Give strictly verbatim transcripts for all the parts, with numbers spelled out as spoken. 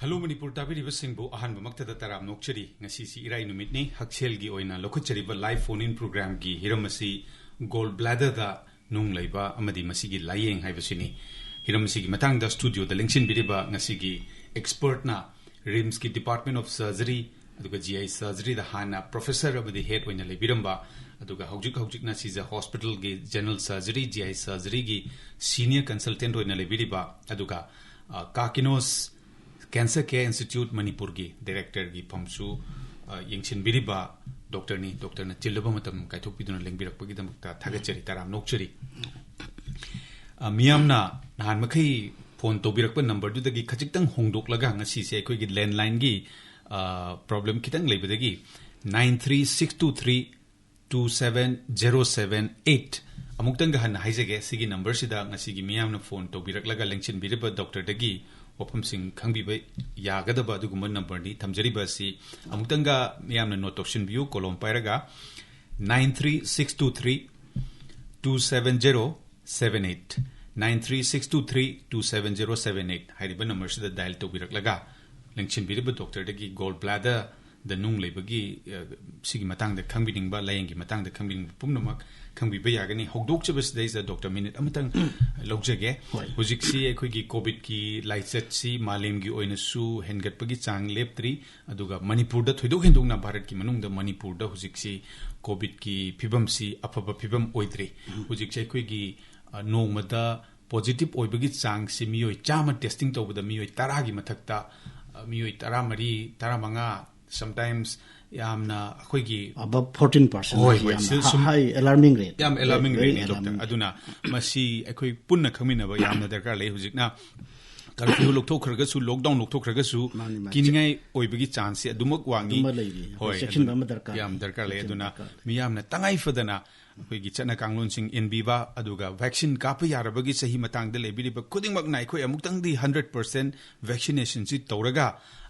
Hello Manipur ꯇꯥꯕꯤꯔꯤꯕꯁꯤꯡꯕꯨ ꯑꯍꯥꯟꯕꯃꯛꯇꯗ ꯇꯔꯥꯝꯅ ꯑꯣꯛꯆꯔꯤ꯫ ꯉꯁꯤꯁꯤ ꯏꯔꯥꯏ ꯅꯨꯃꯤꯠꯅꯤ꯫ ꯍꯛꯁꯦꯜꯒꯤ ꯑꯣꯏꯅ ꯂꯧꯈꯠꯆꯔꯤꯕ live phone in programꯒꯤ ꯍꯤꯔꯝ ꯑꯁꯤ gall bladderꯗ ꯅꯨꯡ ꯂꯩꯕ ꯑꯃꯗꯤ ꯃꯁꯤꯒꯤ ꯂꯥꯌꯦꯡ ꯍꯥꯏꯕꯁꯤꯅꯤ꯫ ꯍꯤꯔꯝ ꯑꯁꯤꯒꯤ ꯃꯇꯥꯡꯗ studioꯗ ꯂꯦꯡꯁꯤꯟꯕꯤꯔꯤꯕ ꯉꯁꯤꯒꯤ expertꯅ RIMSꯀꯤ Department of Surgery ꯑꯗꯨꯒ GI Surgeryꯗ ꯍꯥꯟꯅ professor ꯑꯃꯗꯤ head ꯑꯣꯏꯅ ꯂꯩꯕꯤꯔꯝꯕ, ꯑꯗꯨꯒ ꯍꯧꯖꯤꯛ ꯍꯧꯖꯤꯛꯅ ꯁꯤꯖ hospitalꯒꯤ general surgery, GI Surgeryꯒꯤ senior consultant ꯑꯣꯏꯅ ꯂꯩꯕꯤꯔꯤꯕ, ꯑꯗꯨꯒ, ꯑ, Kakinos Cancer Care Institute ꯃꯅꯤꯄꯨꯔꯒꯤ directorꯒꯤ ꯐꯝꯁꯨ, ꯑ, ꯌꯦꯡꯁꯤꯟꯕꯤꯔꯤꯕ doctorꯅꯤ꯫ Doctorꯅ ꯆꯤꯜꯂꯕ ꯃꯇꯝ ꯀꯥꯏꯊꯣꯛꯄꯤꯗꯨꯅ ꯂꯦꯡꯕꯤꯔꯛꯄꯒꯤꯗꯃꯛꯇ ꯊꯥꯒꯠꯆꯔꯤ, ꯇꯔꯥꯝꯅ ꯑꯣꯛꯆꯔꯤ꯫ ꯑ, ꯃꯤꯌꯥꯝꯅ ꯅꯍꯥꯟ ꯃꯈꯩ phone ꯇꯧꯕꯤꯔꯛꯄ numberꯗꯨꯗꯒꯤ ꯈꯖꯤꯛꯇꯪ ꯍꯣꯡꯗꯣꯛꯂꯒ ꯉꯁꯤꯁꯦ ꯑꯩꯈꯣꯏꯒꯤ landlineꯒꯤ, ꯑ, problem ꯈꯤꯇꯪ ꯂꯩꯕꯗꯒꯤ nine three six two three two seven zero seven eight꯫ ꯑꯃꯨꯛꯇꯪꯒ ꯍꯟꯅ ꯍꯥꯏꯖꯒꯦ, ꯁꯤꯒꯤ numberꯁꯤꯗ ꯉꯁꯤꯒꯤ ꯃꯤꯌꯥꯝꯅ phone ꯇꯧꯕꯤꯔꯛꯂꯒ ꯂꯦꯡꯁꯤꯟꯕꯤꯔꯤꯕ doctorꯗꯒꯤ ꯋꯥꯐꯝꯁꯤꯡ ꯈꯪꯕꯤꯕ ꯌꯥꯒꯗꯕ ꯑꯗꯨꯒꯨꯝꯕ numberꯅꯤ꯫ ꯊꯝꯖꯔꯤꯕ ꯑꯁꯤ ꯑꯃꯨꯛꯇꯪꯒ ꯃꯤꯌꯥꯝꯅ note ꯇꯧꯁꯤꯟꯕꯤꯌꯨ, ꯀꯣꯂꯣꯝ ꯄꯥꯏꯔꯒ, nine three six two three two seven zero seven eight, nine three six two three two seven zero seven eight ꯍꯥꯏꯔꯤꯕ numberꯁꯤꯗ dial ꯇꯧꯕꯤꯔꯛꯂꯒ ꯂꯦꯡꯁꯤꯟꯕꯤꯔꯤꯕ doctorꯗꯒꯤ gall bladderꯗ ꯅꯨꯡ ꯂꯩꯕꯒꯤ, ꯑ, ꯁꯤꯒꯤ ꯃꯇꯥꯡꯗ ꯈꯪꯕꯤꯅꯤꯡꯕ, ꯂꯥꯌꯦꯡꯒꯤ ꯃꯇꯥꯡꯗ ꯈꯪꯕꯤꯅꯤꯡꯕ ꯄꯨꯝꯅꯃꯛ ꯈꯪꯕꯤꯕ ꯌꯥꯒꯅꯤ꯫ ꯍꯧꯗꯣꯛꯆꯕꯁꯤꯗꯩꯁꯤꯗ doctor minute ꯑꯃꯇꯪ ꯂꯧꯖꯒꯦ꯫ ꯍꯣꯏ꯫ ꯍꯧꯖꯤꯛꯁꯤ ꯑꯩꯈꯣꯏꯒꯤ COVIDꯀꯤ ꯂꯥꯏꯆꯠꯁꯤ ꯃꯥꯂꯦꯝꯒꯤ ꯑꯣꯏꯅꯁꯨ ꯍꯦꯟꯒꯠꯄꯒꯤ ꯆꯥꯡ ꯂꯦꯞꯇ꯭ꯔꯤ, ꯑꯗꯨꯒ ꯃꯅꯤꯄꯨꯔꯗ ꯊꯣꯏꯗꯣꯛ ꯍꯦꯟꯗꯣꯛꯅ ꯚꯥꯔꯠꯀꯤ ꯃꯅꯨꯡꯗ ꯃꯅꯤꯄꯨꯔꯗ ꯍꯧꯖꯤꯛꯁꯤ COVIDꯀꯤ ꯐꯤꯕꯝꯁꯤ ꯑꯐꯕ ꯐꯤꯕꯝ ꯑꯣꯏꯗ꯭ꯔꯤ꯫ ꯍꯧꯖꯤꯛꯁꯦ ꯑꯩꯈꯣꯏꯒꯤ, ꯑ, ꯅꯣꯡꯃꯗ positive ꯑꯣꯏꯕꯒꯤ ꯆꯥꯡꯁꯤ ꯃꯤꯑꯣꯏ ꯆꯥꯝꯃ testing ꯇꯧꯕꯗ ꯃꯤꯑꯣꯏ ꯇꯔꯥꯒꯤ ꯃꯊꯛꯇ, ꯑ, ꯃꯤꯑꯣꯏ ꯇꯔꯥꯃꯔꯤ, ꯇꯔꯥꯃꯉꯥ, sometimes ꯌꯥꯝꯅ ꯑꯩꯈꯣꯏꯒꯤ Above fourteen percent ꯍꯣꯏ, ꯍꯥꯏꯁꯤ ꯍꯣꯏ, ꯌꯥꯝꯅ ꯁꯤ ꯁꯨꯝ high alarming rate꯫ ꯌꯥꯝ alarming Very rateꯅꯤ, doctor꯫ Alarming꯫ ꯑꯗꯨꯅ ꯃꯁꯤ ꯑꯩꯈꯣꯏ ꯄꯨꯟꯅ ꯈꯪꯃꯤꯟꯅꯕ ꯌꯥꯝꯅ ꯗꯔꯀꯥꯔ ꯂꯩ꯫ ꯍꯧꯖꯤꯛꯅ curfew ꯂꯧꯊꯣꯛꯈ꯭ꯔꯒꯁꯨ, lockdown ꯂꯧꯊꯣꯛꯈ꯭ꯔꯒꯁꯨ, ꯃꯥꯅꯤ, ꯃꯥꯅꯤ꯫ ꯀꯤꯅꯤꯡꯉꯥꯏ ꯑꯣꯏꯕꯒꯤ chanceꯁꯤ ꯑꯗꯨꯃꯛ ꯋꯥꯡꯉꯤ꯫ ꯑꯗꯨꯃ ꯂꯩꯔꯤ꯫ ꯍꯣꯏ, ꯆꯦꯛꯁꯤꯟꯕ ꯑꯗꯨꯅ ꯑꯃ ꯗꯔꯀꯥꯔ ꯌꯥꯝ ꯂꯩ꯫ ꯗꯔꯀꯥꯔ ꯂꯩ꯫ ꯆꯦꯛꯁꯤꯟꯕ ꯑꯗꯨꯅ ꯗꯔꯀꯥꯔ ꯂꯩ꯫ ꯃꯤꯌꯥꯝꯅ ꯇꯉꯥꯏ ꯐꯗꯅ ꯑꯩꯈꯣꯏꯒꯤ ꯆꯠꯅ ꯀꯥꯡꯂꯣꯟꯁꯤꯡ ꯏꯟꯕꯤꯕ, ꯑꯗꯨꯒ vaccine ꯀꯥꯞꯄ ꯌꯥꯔꯕꯒꯤ ꯆꯍꯤ ꯃꯇꯥꯡꯗ ꯂꯩꯕꯤꯔꯤꯕ ꯈꯨꯗꯤꯡꯃꯛꯅ ꯑꯩꯈꯣꯏ ꯑꯃꯨꯛꯇꯪꯗꯤ hundred percent vaccinationꯁꯤ ꯇꯧꯔꯒ,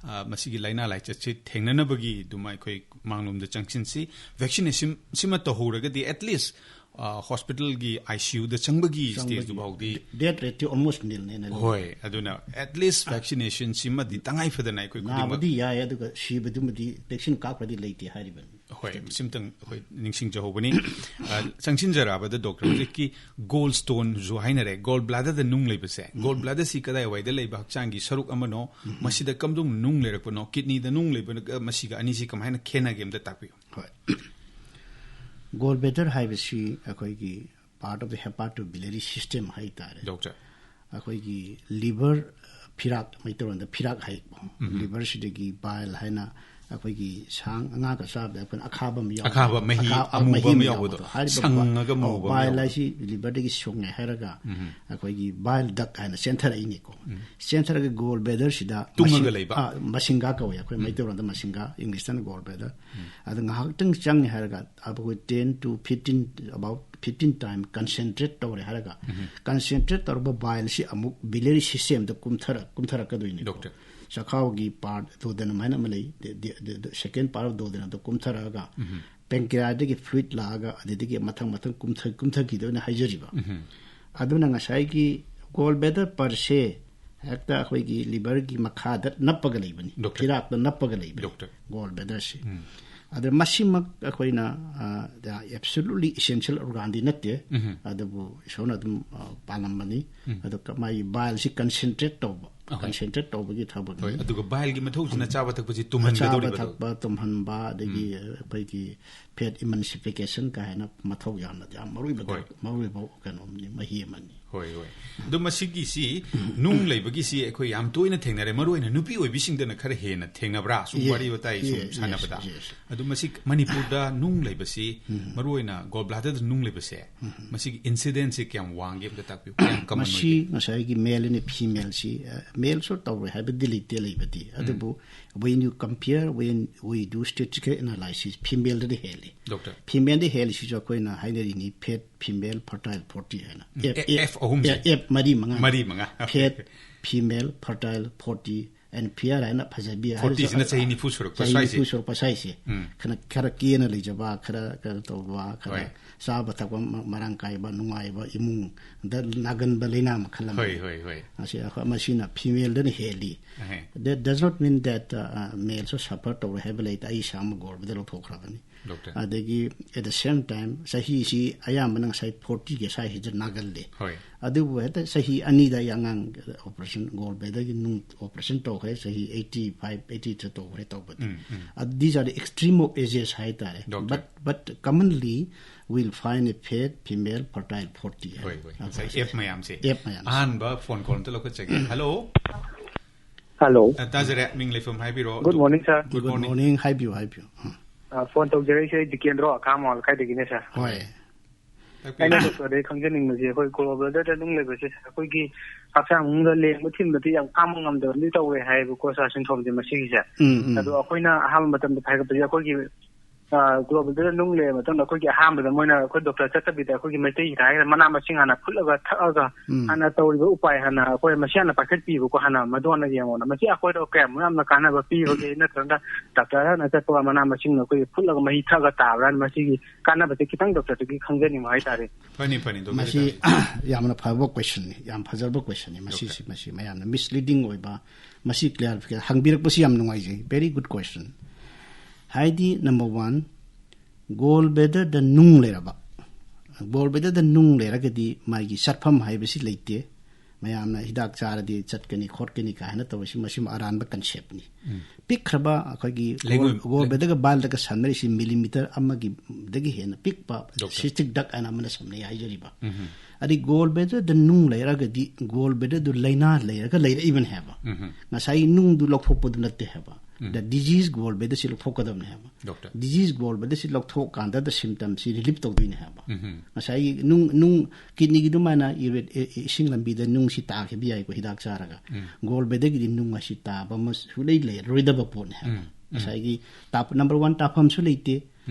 ꯑ, ꯃꯁꯤꯒꯤ ꯂꯥꯏꯅꯥ ꯂꯥꯏꯆꯠꯁꯤ ꯊꯦꯡꯅꯅꯕꯒꯤ ꯑꯗꯨꯃ ꯑꯩꯈꯣꯏ ꯃꯥꯡꯂꯣꯝꯗ ꯆꯪꯁꯤꯟꯁꯤ꯫ Vaccination ꯁꯤꯃ ꯇꯧꯍꯧꯔꯒꯗꯤ at least ꯍꯣꯁꯄꯤꯇꯥꯜꯒꯤ ꯑꯥꯏ ꯁꯤ ꯌꯨꯗ ꯆꯪꯕꯒꯤ ꯁ꯭ꯇꯦꯖꯇꯨ ꯐꯥꯎꯗꯤ ꯗꯦꯠ ꯔꯦꯠꯇꯤ ꯑꯣꯜꯃꯣꯁ ꯅꯤꯜꯅꯦꯅ ꯍꯣꯏ꯫ ꯑꯗꯨꯅ ꯑꯦꯠ ꯂꯤꯁ ꯚꯦꯛꯁꯤꯅꯦꯁꯟ ꯁꯤꯃꯗꯤ ꯇꯉꯥꯏ ꯐꯗꯅ ꯑꯩꯈꯣꯏ ꯈꯨꯗꯤꯡꯃꯛ ꯅꯥꯕꯗꯤ ꯌꯥꯏ, ꯑꯗꯨꯒ ꯁꯤꯕꯗꯨꯃꯗꯤ ꯚꯦꯛꯁꯤꯟ ꯀꯥꯞꯈ꯭ꯔꯗꯤ ꯂꯩꯇꯦ ꯍꯥꯏꯔꯤꯕꯅꯤ꯫ ꯍꯣꯏ, ꯁꯤꯝꯇꯪ ꯑꯩꯈꯣꯏ ꯅꯤꯡꯁꯤꯡꯖꯍꯧꯕꯅꯤ꯫ ꯑ, ꯆꯪꯁꯤꯟꯖꯔꯛꯑꯕꯗ ꯗꯣꯛꯇꯔ, ꯍꯧꯖꯤꯛꯀꯤ ꯒꯣꯜ ꯁ꯭ꯇꯣꯟꯁꯨ ꯍꯥꯏꯅꯔꯦ, ꯒꯣꯜ ꯕ꯭ꯂꯥꯗꯔꯗ ꯅꯨꯡ ꯂꯩꯕꯁꯦ꯫ ꯒꯣꯜ ꯕ꯭ꯂꯥꯗꯔꯁꯤ ꯀꯗꯥꯏꯋꯥꯏꯗ ꯂꯩꯕ ꯍꯛꯆꯥꯡꯒꯤ ꯁꯔꯨꯛ ꯑꯃꯅꯣ? ꯃꯁꯤꯗ ꯀꯝꯗꯧꯅ ꯅꯨꯡ ꯂꯩꯔꯛꯄꯅꯣ? ꯀꯤꯗꯅꯤꯗ ꯅꯨꯡ ꯂꯩꯕꯅ ꯃꯁꯤꯒ ꯑꯅꯤꯁꯤ ꯀꯃꯥꯏꯅ ꯈꯦꯠꯅꯒꯦ ꯑꯝꯇ ꯇꯥꯛꯄꯤꯌꯨ꯫ ꯍꯣꯏ꯫ ꯒꯣꯜ ꯕ꯭ꯂꯦꯗꯔ ꯍꯥꯏꯕꯁꯤ ꯑꯩꯈꯣꯏꯒꯤ part of the hepatobiliary system ꯍꯥꯏꯇꯥꯔꯦ꯫ ꯗꯣꯛꯇꯔ꯫ ꯑꯩꯈꯣꯏꯒꯤ ꯂꯤꯚꯔ, ꯐꯤꯔꯥꯛ, ꯃꯩꯇꯩꯂꯣꯟꯗ ꯐꯤꯔꯥꯛ ꯍꯥꯏꯀꯣ꯫ ꯂꯤꯚꯔꯁꯤꯗꯒꯤ ꯕꯥꯏꯜ ꯍꯥꯏꯅ ꯑꯩꯈꯣꯏꯒꯤ ꯁꯥ ꯉꯥꯒ ꯆꯥꯕꯗ ꯑꯩꯈꯣꯏꯅ ꯑꯈꯥꯕ ꯑꯃ ꯌꯥꯎꯕꯗꯣ꯫ ꯑꯈꯥꯕ ꯃꯍꯤ ꯑꯈꯥ-, ꯑꯃꯨꯕ ꯃꯍꯤ ꯑꯃ ꯑꯃ ꯌꯥꯎꯕꯗꯣ꯫ ꯌꯥꯎꯕꯗꯣ꯫ ꯍꯥꯏꯔꯤꯕ ꯁꯪꯉꯒ ꯕꯥ-, ꯃꯨꯕ ꯑꯃ ꯕꯥꯏꯜ ꯌꯥꯎꯕꯗꯣ꯫ ꯍꯥꯏꯁꯤ ꯂꯤꯚꯔꯗꯒꯤ ꯁꯨꯡꯉꯦ ꯍꯥꯏꯔꯒ ꯑꯩꯈꯣꯏꯒꯤ ꯕꯥꯏꯜ ꯗꯛ ꯍꯥꯏꯅ ꯆꯦꯟꯊꯔꯛꯏꯅꯤꯀꯣ꯫ ꯆꯦꯟꯊꯔꯒ ꯒꯣꯜ ꯕ꯭ꯂꯦꯗꯔꯁꯤꯗ ꯇꯨꯡꯉꯒ ꯃꯁꯤꯡ-, ꯂꯩꯕ꯫ ꯑꯥ, ꯃꯁꯤꯡꯒꯥ ꯀꯧꯋꯦ ꯑꯩꯈꯣꯏ ꯃꯩꯇꯩꯂꯣꯟꯗ ꯃꯁꯤꯡꯒꯥ, ꯏꯪꯂꯤꯁꯇꯅ ꯒꯣꯜ ꯕ꯭ꯂꯦꯗꯔ꯫ ꯑꯗ ꯉꯥꯏꯍꯥꯛꯇꯪ ꯆꯪꯉꯦ ꯍꯥꯏꯔꯒ ꯑꯩꯈꯣꯏ ten to fifteen, about fifteen time concentrate ꯇꯧꯔꯦ ꯍꯥꯏꯔꯒ, concentrate ꯇꯧꯔꯕ ꯕꯥꯏꯜꯁꯤ ꯑꯃꯨꯛ ꯕꯤꯂꯤꯌꯔꯤ ꯁꯤꯁꯇꯦꯝꯗ ꯀꯨꯝꯊꯔꯛ-, ꯀꯨꯝꯊꯔꯛꯀꯗꯣꯏꯅꯤ꯫ ꯗꯣꯛꯇꯔ꯫ ꯆꯈꯥꯎꯒꯤ ꯄꯥꯔꯠ ꯗꯣꯗꯅꯝ ꯍꯥꯏꯅ ꯑꯃ ꯂꯩ, ꯗ-, ꯗ-, ꯗ-, ꯗ-, second part of ꯗꯣꯗꯅꯝꯗ ꯀꯨꯝꯊꯔꯛꯑꯒ, ꯄꯦꯡꯀ꯭ꯔꯤꯌꯥꯗꯒꯤ ꯐ꯭ꯂꯨꯏꯗ ꯂꯥꯛꯑꯒ ꯑꯗꯨꯗꯒꯤ ꯃꯊꯪ ꯃꯊꯪ ꯀꯨꯝꯊ-, ꯀꯨꯝꯊꯈꯤꯗꯣꯏꯅ ꯍꯥꯏꯖꯔꯤꯕ꯫ ꯑꯗꯨꯅ ꯉꯁꯥꯏꯒꯤ ꯒꯣꯜ ꯕ꯭ꯂꯦꯗꯔ ꯄꯔ ꯁꯦ ꯍꯦꯛꯇ ꯑꯩꯈꯣꯏꯒꯤ ꯂꯤꯚꯔꯒꯤ ꯃꯈꯥꯗ ꯅꯞꯄꯒ ꯂꯩꯕꯅꯤ, ꯗꯣꯛꯇꯔ꯫ ꯐꯤꯔꯥꯛꯇ ꯅꯞꯄꯒ ꯂꯩꯕꯅꯤ ꯗꯣꯛꯇꯔ꯫ ꯒꯣꯜ ꯕ꯭ꯂꯦꯗꯔꯁꯤ꯫ ꯑꯗ ꯃꯁꯤꯃꯛ ꯑꯩꯈꯣꯏꯅ, ꯑ, absolutely essential organ ꯗꯤ ꯅꯠꯇꯦ, ꯑꯗꯨꯕꯨ ꯏꯁꯣꯔꯅ ꯑꯗꯨꯝ, ꯑ, ꯄꯥꯜꯂꯝꯕꯅꯤ꯫ ꯑꯗꯨꯒ ꯃꯥꯒꯤ ꯕꯥꯏꯜꯁꯤ ꯀꯟꯁꯦꯟꯇ꯭ꯔꯦꯠ ꯇꯧꯕ, ꯑꯍꯣꯏ꯫ ꯀꯟꯁꯦꯟꯇ꯭ꯔꯦꯠ ꯇꯧꯕꯒꯤ ꯊꯕꯛꯅꯤ꯫ ꯍꯣꯏ, ꯑꯗꯨꯒ ꯕꯥꯏꯜꯒꯤ ꯃꯊꯧꯁꯤꯅ ꯆꯥꯕ ꯊꯛꯄꯁꯤ ꯆꯥꯕ ꯇꯨꯝꯍꯟꯒꯗꯧꯔꯤꯕꯗꯣ꯫ ꯊꯛꯄ, ꯇꯨꯝꯍꯟꯕ, ꯑꯗꯒꯤ ꯑꯩꯈꯣꯏꯒꯤ ꯐꯦꯠ ꯏꯃꯟꯁꯤꯐꯤꯀꯦꯁꯟ ꯀꯥ ꯍꯥꯏꯅ ꯃꯊꯧ ꯌꯥꯝꯅ, ꯌꯥꯝ ꯃꯔꯨ ꯑꯣꯏꯕ ꯍꯣꯏ꯫ ꯃꯔꯨ ꯑꯣꯏꯕ ꯀꯩꯅꯣꯝꯅꯤ, ꯃꯍꯤ ꯑꯃꯅꯤ꯫ ꯍꯣꯏ, ꯍꯣꯏ꯫ ꯑꯗꯣ ꯃꯁꯤꯒꯤꯁꯤ ꯅꯨꯡ ꯂꯩꯕꯒꯤꯁꯤ ꯑꯩꯈꯣꯏ ꯌꯥꯝ ꯇꯣꯏꯅ ꯊꯦꯡꯅꯔꯦ, ꯃꯔꯨ ꯑꯣꯏꯅ ꯅꯨꯄꯤ ꯑꯣꯏꯕꯤꯁꯤꯡꯗꯅ ꯈꯔ ꯍꯦꯟꯅ ꯊꯦꯡꯅꯕ꯭ꯔꯥ? ꯁꯨꯝ Yes, ꯋꯥꯔꯤ ꯋꯥꯇꯥꯏ ꯁꯨꯝ yes, yes, ꯁꯥꯟꯅꯕꯗ꯫ yes. ꯑꯗꯣ ꯃꯁꯤ ꯃꯅꯤꯄꯨꯔꯗ ꯅꯨꯡ ꯂꯩꯕꯁꯤ, ꯃꯔꯨ ꯑꯣꯏꯅ ꯒꯣꯜ ꯕ꯭ꯂꯥꯗꯔꯗ ꯅꯨꯡ ꯂꯩꯕꯁꯦ, ꯃꯁꯤꯒꯤ ꯏꯟꯁꯤꯗꯦꯟꯁꯁꯤ ꯀꯌꯥꯝ ꯋꯥꯡꯒꯦ ꯑꯝꯇ ꯇꯥꯛꯄꯤꯌꯨ꯫ ꯀꯌꯥꯝ ꯀꯃꯟ ꯃꯁꯤ ꯑꯣꯏꯒꯦ? ꯉꯁꯥꯏꯒꯤ ꯃꯦꯜ ꯑꯅꯤ ꯐꯤꯃꯦꯜꯁꯤ, ꯑ, ꯃꯦꯜꯁꯨ ꯇꯧꯔꯣꯏ ꯍꯥꯏꯕꯗꯤ ꯂꯩꯇꯦ, ꯂꯩꯕꯗꯤ꯫ ꯑꯗꯨꯕꯨ when you compare, when we do statistical analysis, ꯐꯤꯃꯦꯜꯗꯗꯤ ꯍꯦꯜꯂꯤ꯫ ꯗꯣꯛꯇꯔ꯫ ꯐꯤꯃꯦꯜꯗ ꯍꯦꯜꯂꯤꯁꯤꯁꯨ ꯑꯩꯈꯣꯏꯅ ꯍꯥꯏꯅꯔꯤꯅꯤ, ꯐꯦꯠ, ꯐꯤꯃꯦꯜ, ꯐꯔꯇꯥꯏꯜ, ꯐꯣꯔꯇꯤ ꯍꯥꯏꯅ꯫ ꯎꯝ, ꯑꯦ-, F ꯑꯍꯨꯝꯁꯦ꯫ ꯑꯦ-, F ꯃꯔꯤ ꯃꯉꯥ꯫ ꯃꯔꯤ ꯃꯉꯥ꯫ Fat, female, fertile, forty, and fair ꯍꯥꯏꯅ ꯐꯖꯕꯤ ꯍꯥꯏꯅ ꯐꯣꯔꯇꯤꯁꯤꯅ ꯆꯍꯤ ꯅꯤꯐꯨ ꯁꯨꯔꯛꯄ ꯆꯍꯤ ꯁ꯭ꯋꯥꯏꯁꯦ꯫ ꯅꯤꯐꯨ ꯁꯨꯔꯛꯄ ꯁ꯭ꯋꯥꯏꯁꯦ꯫ ꯎꯝ꯫ ꯈꯔ, ꯈꯔ ꯀꯦꯅ ꯂꯩꯖꯕ, ꯈꯔ ꯀꯩꯅꯣ ꯇꯧꯕ, ꯈꯔ ꯍꯣꯏ꯫ ꯆꯥꯕ ꯊꯛꯄ ꯃ-, ꯃꯔꯥꯡ ꯀꯥꯏꯕ, ꯅꯨꯡꯉꯥꯏꯕ ꯏꯃꯨꯡꯗ ꯅꯥꯒꯟꯕ ꯂꯥꯏꯅꯥ ꯃꯈꯜ ꯑꯃꯅꯤ꯫ ꯍꯣꯏ, ꯍꯣꯏ, ꯍꯣꯏ꯫ ꯑꯁꯤ ꯑꯩꯈꯣꯏ, ꯃꯁꯤꯅ ꯐꯤꯃꯦꯜꯗꯅ ꯍꯦꯜꯂꯤ꯫ ꯑꯍꯦ꯫ That does not mean that, uh, uh, male ꯁꯨ suffer ꯇꯧꯔꯣꯏ ꯍꯥꯏꯕ ꯂꯩꯇꯦ꯫ ꯑꯩ ꯏꯁꯥꯃꯛ ꯒꯣꯜꯕꯦꯗ ꯂꯧꯊꯣꯛꯈ꯭ꯔꯕꯅꯤ꯫ ꯗꯣꯛꯇꯔ꯫ ꯑꯗꯒꯤ at the same time ꯆꯍꯤꯁꯤ ꯑꯌꯥꯝꯕꯅ ꯉꯁꯥꯏ ꯐꯣꯔꯇꯤꯒꯤ ꯁ꯭ꯋꯥꯏꯁꯤꯗ ꯅꯥꯒꯜꯂꯤ꯫ ꯍꯣꯏ꯫ ꯑꯗꯨꯕꯨ ꯍꯦꯛꯇ ꯆꯍꯤ ꯑꯅꯤꯗ ꯑꯩ ꯑꯉꯥꯡ operation, ꯒꯣꯜꯕꯦꯗꯒꯤ ꯅꯨꯡ operation ꯇꯧꯈ꯭ꯔꯦ, ꯆꯍꯤ eighty five, eighty ꯇ ꯇꯧꯈ꯭ꯔꯦ ꯇꯧꯕꯗꯤ꯫ ꯎꯝ, ꯎꯝ꯫ ꯑꯗ these are the extreme of ages ꯍꯥꯏꯇꯥꯔꯦ꯫ Doctor. But, but commonly we'll find a fit female fertile forty ꯍꯣꯏ, ꯍꯣꯏ꯫ ꯍꯥꯏꯕ ꯉꯁꯥꯏ ꯍꯥꯏꯁꯦ꯫ ꯑꯦꯞ ꯃꯌꯥꯝꯁꯦ꯫ ꯑꯦꯞ ꯃꯌꯥꯝꯁꯦ꯫ ꯑꯍꯥꯟꯕ ꯐꯣꯟ ꯀꯣꯜ ꯑꯝꯇ ꯂꯧꯈꯠꯆꯒꯦ꯫ ꯍꯜꯂꯣ꯫ ꯍꯜꯂꯣ꯫ ꯑ, ꯇꯥꯖꯔꯦ꯫ ꯃꯤꯡ ꯂꯩꯐꯝ ꯍꯥꯏꯕꯤꯔꯣ꯫ Good morning, sir꯫ Good Good morning꯫ Morning, ꯍꯥꯏꯕꯤꯌꯨ, ꯍꯥꯏꯕꯤꯌꯨ꯫ ꯎꯝ꯫ ꯑ, ꯐꯣꯟ ꯇꯧꯖꯔꯛꯏꯁꯦ ꯑꯩ ꯗꯤꯀꯦꯟꯗ꯭ꯔꯣ, ꯑꯈꯥ ꯃꯋꯥꯜ ꯂꯩꯀꯥꯏꯗꯒꯤꯅꯦ, ꯁꯥꯔ꯫ ꯍꯣꯏ꯫ ꯇꯥꯛꯄꯤꯌꯨ꯫ ꯑꯩꯅ ꯗꯣꯛꯇꯔꯗꯒꯤ ꯈꯪꯖꯅꯤꯡꯕꯁꯦ, ꯑꯩꯈꯣꯏ ꯒꯣꯜ ꯕ꯭ꯂꯦꯗꯔꯗ ꯅꯨꯡ ꯂꯩꯕꯁꯦ, ꯑꯩꯈꯣꯏꯒꯤ ꯍꯛꯆꯥꯡ ꯃꯅꯨꯡꯗ ꯂꯦꯡꯕ ꯊꯤꯟꯕꯗꯤ ꯌꯥꯝ ꯈꯥꯡꯕ ꯉꯝꯗꯕꯗꯤ ꯇꯧꯋꯦ ꯍꯥꯏꯌꯦꯕꯀꯣ, ꯁꯥꯔ, ꯁꯤꯟꯊꯣꯝꯁꯦ ꯃꯁꯤꯒꯤꯁꯦ꯫ ꯎꯝ, ꯎꯝ꯫ ꯑꯗꯣ ꯑꯩꯈꯣꯏꯅ ꯑꯍꯥꯟꯕ ꯃꯇꯝꯗ ꯐꯥꯏꯒꯠꯄꯁꯦ, ꯑꯩꯈꯣꯏꯒꯤ, ꯑ, ꯒꯣꯜ ꯕ꯭ꯂꯦꯗꯔ ꯅꯨꯡ ꯂꯩꯔꯕ ꯃꯇꯨꯡꯗ, ꯑꯩꯈꯣꯏꯒꯤ ꯑꯍꯥꯟꯕꯗ ꯃꯣꯏꯅ, ꯑꯩꯈꯣꯏ ꯗꯣꯛꯇꯔ ꯆꯠꯇꯕꯤꯗ, ꯑꯩꯈꯣꯏꯒꯤ ꯃꯩꯇꯩ ꯍꯤꯗꯥꯛ ꯍꯥꯏꯔꯒ ꯃꯅꯥ ꯃꯁꯤꯡ ꯍꯥꯟꯅ ꯐꯨꯠꯂꯒ ꯊꯛꯑꯒ, ꯎꯝ꯫ ꯍꯥꯟꯅ ꯇꯧꯔꯤꯕ ꯎꯄꯥꯏ ꯍꯥꯟꯅ ꯑꯩꯈꯣꯏ ꯃꯁꯤ ꯍꯥꯟꯅ ꯄꯥꯏꯈꯠꯄꯤꯕꯀꯣ, ꯍꯥꯟꯅ ꯃꯗꯨ ꯍꯥꯟꯅ ꯌꯦꯡꯉꯣꯅ꯫ ꯃꯁꯤ ꯑꯩꯈꯣꯏꯗ ꯀꯌꯥꯃꯨꯛ ꯌꯥꯝꯅ ꯀꯥꯟꯅꯕ ꯄꯤꯕꯒꯦ, ꯅꯠꯇ꯭ꯔꯒ ꯗꯥꯛꯇꯔ ꯍꯥꯟꯅ ꯆꯠꯄꯒ ꯃꯅꯥ ꯃꯁꯤꯡ ꯑꯩꯈꯣꯏꯒꯤ ꯐꯨꯠꯂꯒ ꯃꯍꯤ ꯊꯛꯑꯒ ꯇꯥꯕ꯭ꯔꯥ? ꯃꯁꯤꯒꯤ ꯀꯥꯟꯅꯕꯁꯦ ꯈꯤꯇꯪ ꯗꯣꯛꯇꯔꯗꯒꯤ ꯈꯪꯖꯅꯤꯡꯕ ꯍꯥꯏꯇꯥꯔꯦ꯫ ꯐꯅꯤ, ꯐꯅꯤ, ꯗꯣꯛꯇꯔ ꯃꯁꯤ ꯀꯔꯤ? ꯌꯥꯝꯅ ꯐꯕ questionꯅꯤ, ꯌꯥꯝ ꯐꯖꯔꯕ questionꯅꯤ꯫ ꯃꯁꯤꯁꯤ, ꯗꯣꯛꯇꯔ꯫ ꯃꯁꯤ ꯃꯌꯥꯝꯅ misleading ꯑꯣꯏꯕ, ꯃꯁꯤ clarification ꯍꯪꯕꯤꯔꯛꯄꯁꯤ ꯌꯥꯝ ꯅꯨꯡꯉꯥꯏꯖꯩ꯫ Very good question꯫ ꯍꯥꯏꯗꯤ, number one, ꯒꯣꯜ ꯕ꯭ꯂꯦꯗꯔꯗ ꯅꯨꯡ ꯂꯩꯔꯕ, ꯒꯣꯜ ꯕ꯭ꯂꯦꯗꯔꯗ ꯅꯨꯡ ꯂꯩꯔꯒꯗꯤ ꯃꯥꯒꯤ ꯆꯠꯐꯝ ꯍꯥꯏꯕꯁꯤ ꯂꯩꯇꯦ꯫ ꯃꯌꯥꯝꯅ ꯍꯤꯗꯥꯛ ꯆꯥꯔꯗꯤ ꯆꯠꯀꯅꯤ, ꯈꯣꯠꯀꯅꯤ ꯀꯥꯏꯅ ꯇꯧꯕꯁꯤ, ꯃꯁꯤꯃ ꯑꯔꯥꯟꯕ conceptꯅꯤ꯫ ꯎꯝ꯫ ꯄꯤꯛꯈ꯭ꯔꯕ ꯑꯩꯈꯣꯏꯒꯤ ꯂꯩꯉꯣꯏ-, ꯒꯣꯜ, ꯒꯣꯜ ꯕ꯭ꯂꯦꯗꯔꯒ ꯕꯥꯜꯗꯒ ꯁꯝꯅꯔꯤꯁꯤ millimeter ꯑꯃꯒꯤꯗꯒꯤ ꯍꯦꯟꯅ ꯄꯤꯛꯄ ꯗꯣꯛꯇꯔ꯫ Cystic duct ꯍꯥꯏꯅ ꯑꯃꯅ ꯁꯝꯅꯩ ꯍꯥꯏꯖꯔꯤꯕ꯫ ꯎꯝ꯫ ꯑꯗꯩ ꯒꯣꯜ ꯕ꯭ꯂꯦꯗꯔꯗ ꯅꯨꯡ ꯂꯩꯔꯒꯗꯤ ꯒꯣꯜ ꯕ꯭ꯂꯦꯗꯔꯗꯨ ꯂꯥꯏꯅꯥ ꯂꯩꯔꯒ ꯂꯩꯔꯛꯏꯕꯅꯦ ꯍꯥꯏꯕ꯫ ꯎꯝ꯫ ꯉꯁꯥꯏꯒꯤ ꯅꯨꯡꯗꯨ ꯂꯧꯊꯣꯛꯄꯗꯨ ꯅꯠꯇꯦ ꯍꯥꯏꯕ꯫ ꯎꯝ꯫ The disease ꯒꯣꯜ ꯕ꯭ꯂꯦꯗꯔꯁꯤ ꯂꯧꯊꯣꯛꯀꯗꯕꯅꯦ ꯍꯥꯏꯕ꯫ ꯗꯣꯛꯇꯔ꯫ Disease ꯒꯣꯜ ꯕ꯭ꯂꯦꯗꯔꯁꯤ ꯂꯧꯊꯣꯛꯀꯥꯟꯗ symptomꯁꯤ relief ꯇꯧꯗꯣꯏꯅꯦ ꯍꯥꯏꯕ꯫ ꯎꯝ꯫ ꯉꯁꯥꯏꯒꯤ ꯅꯨꯡ, ꯅꯨꯡ kidneyꯒꯤꯗꯨꯃꯥꯏꯅ ꯏꯔꯦ-, ꯏ-, ꯏꯁꯤꯡ ꯂꯝꯕꯤꯗ ꯅꯨꯡꯁꯤ ꯇꯥꯈꯤꯕ ꯌꯥꯏꯀꯣ, ꯍꯤꯗꯥꯛ ꯆꯥꯔꯒ꯫ ꯎꯝ꯫ ꯒꯣꯜ ꯕ꯭ꯂꯦꯗꯔꯒꯤꯗꯤ ꯅꯨꯡ ꯑꯁꯤ ꯇꯥꯕ ꯑꯃ ꯁꯨꯡꯂꯩ ꯂꯩꯔꯔꯣꯏꯗꯕ ꯄꯣꯠꯅꯦ ꯍꯥꯏꯕ꯫ ꯎꯝ꯫ ꯎꯝ꯫ ꯉꯁꯥꯏꯒꯤ ꯇꯥꯞ-, number one ꯇꯥꯐꯝꯁꯨ ꯂꯩꯇꯦ꯫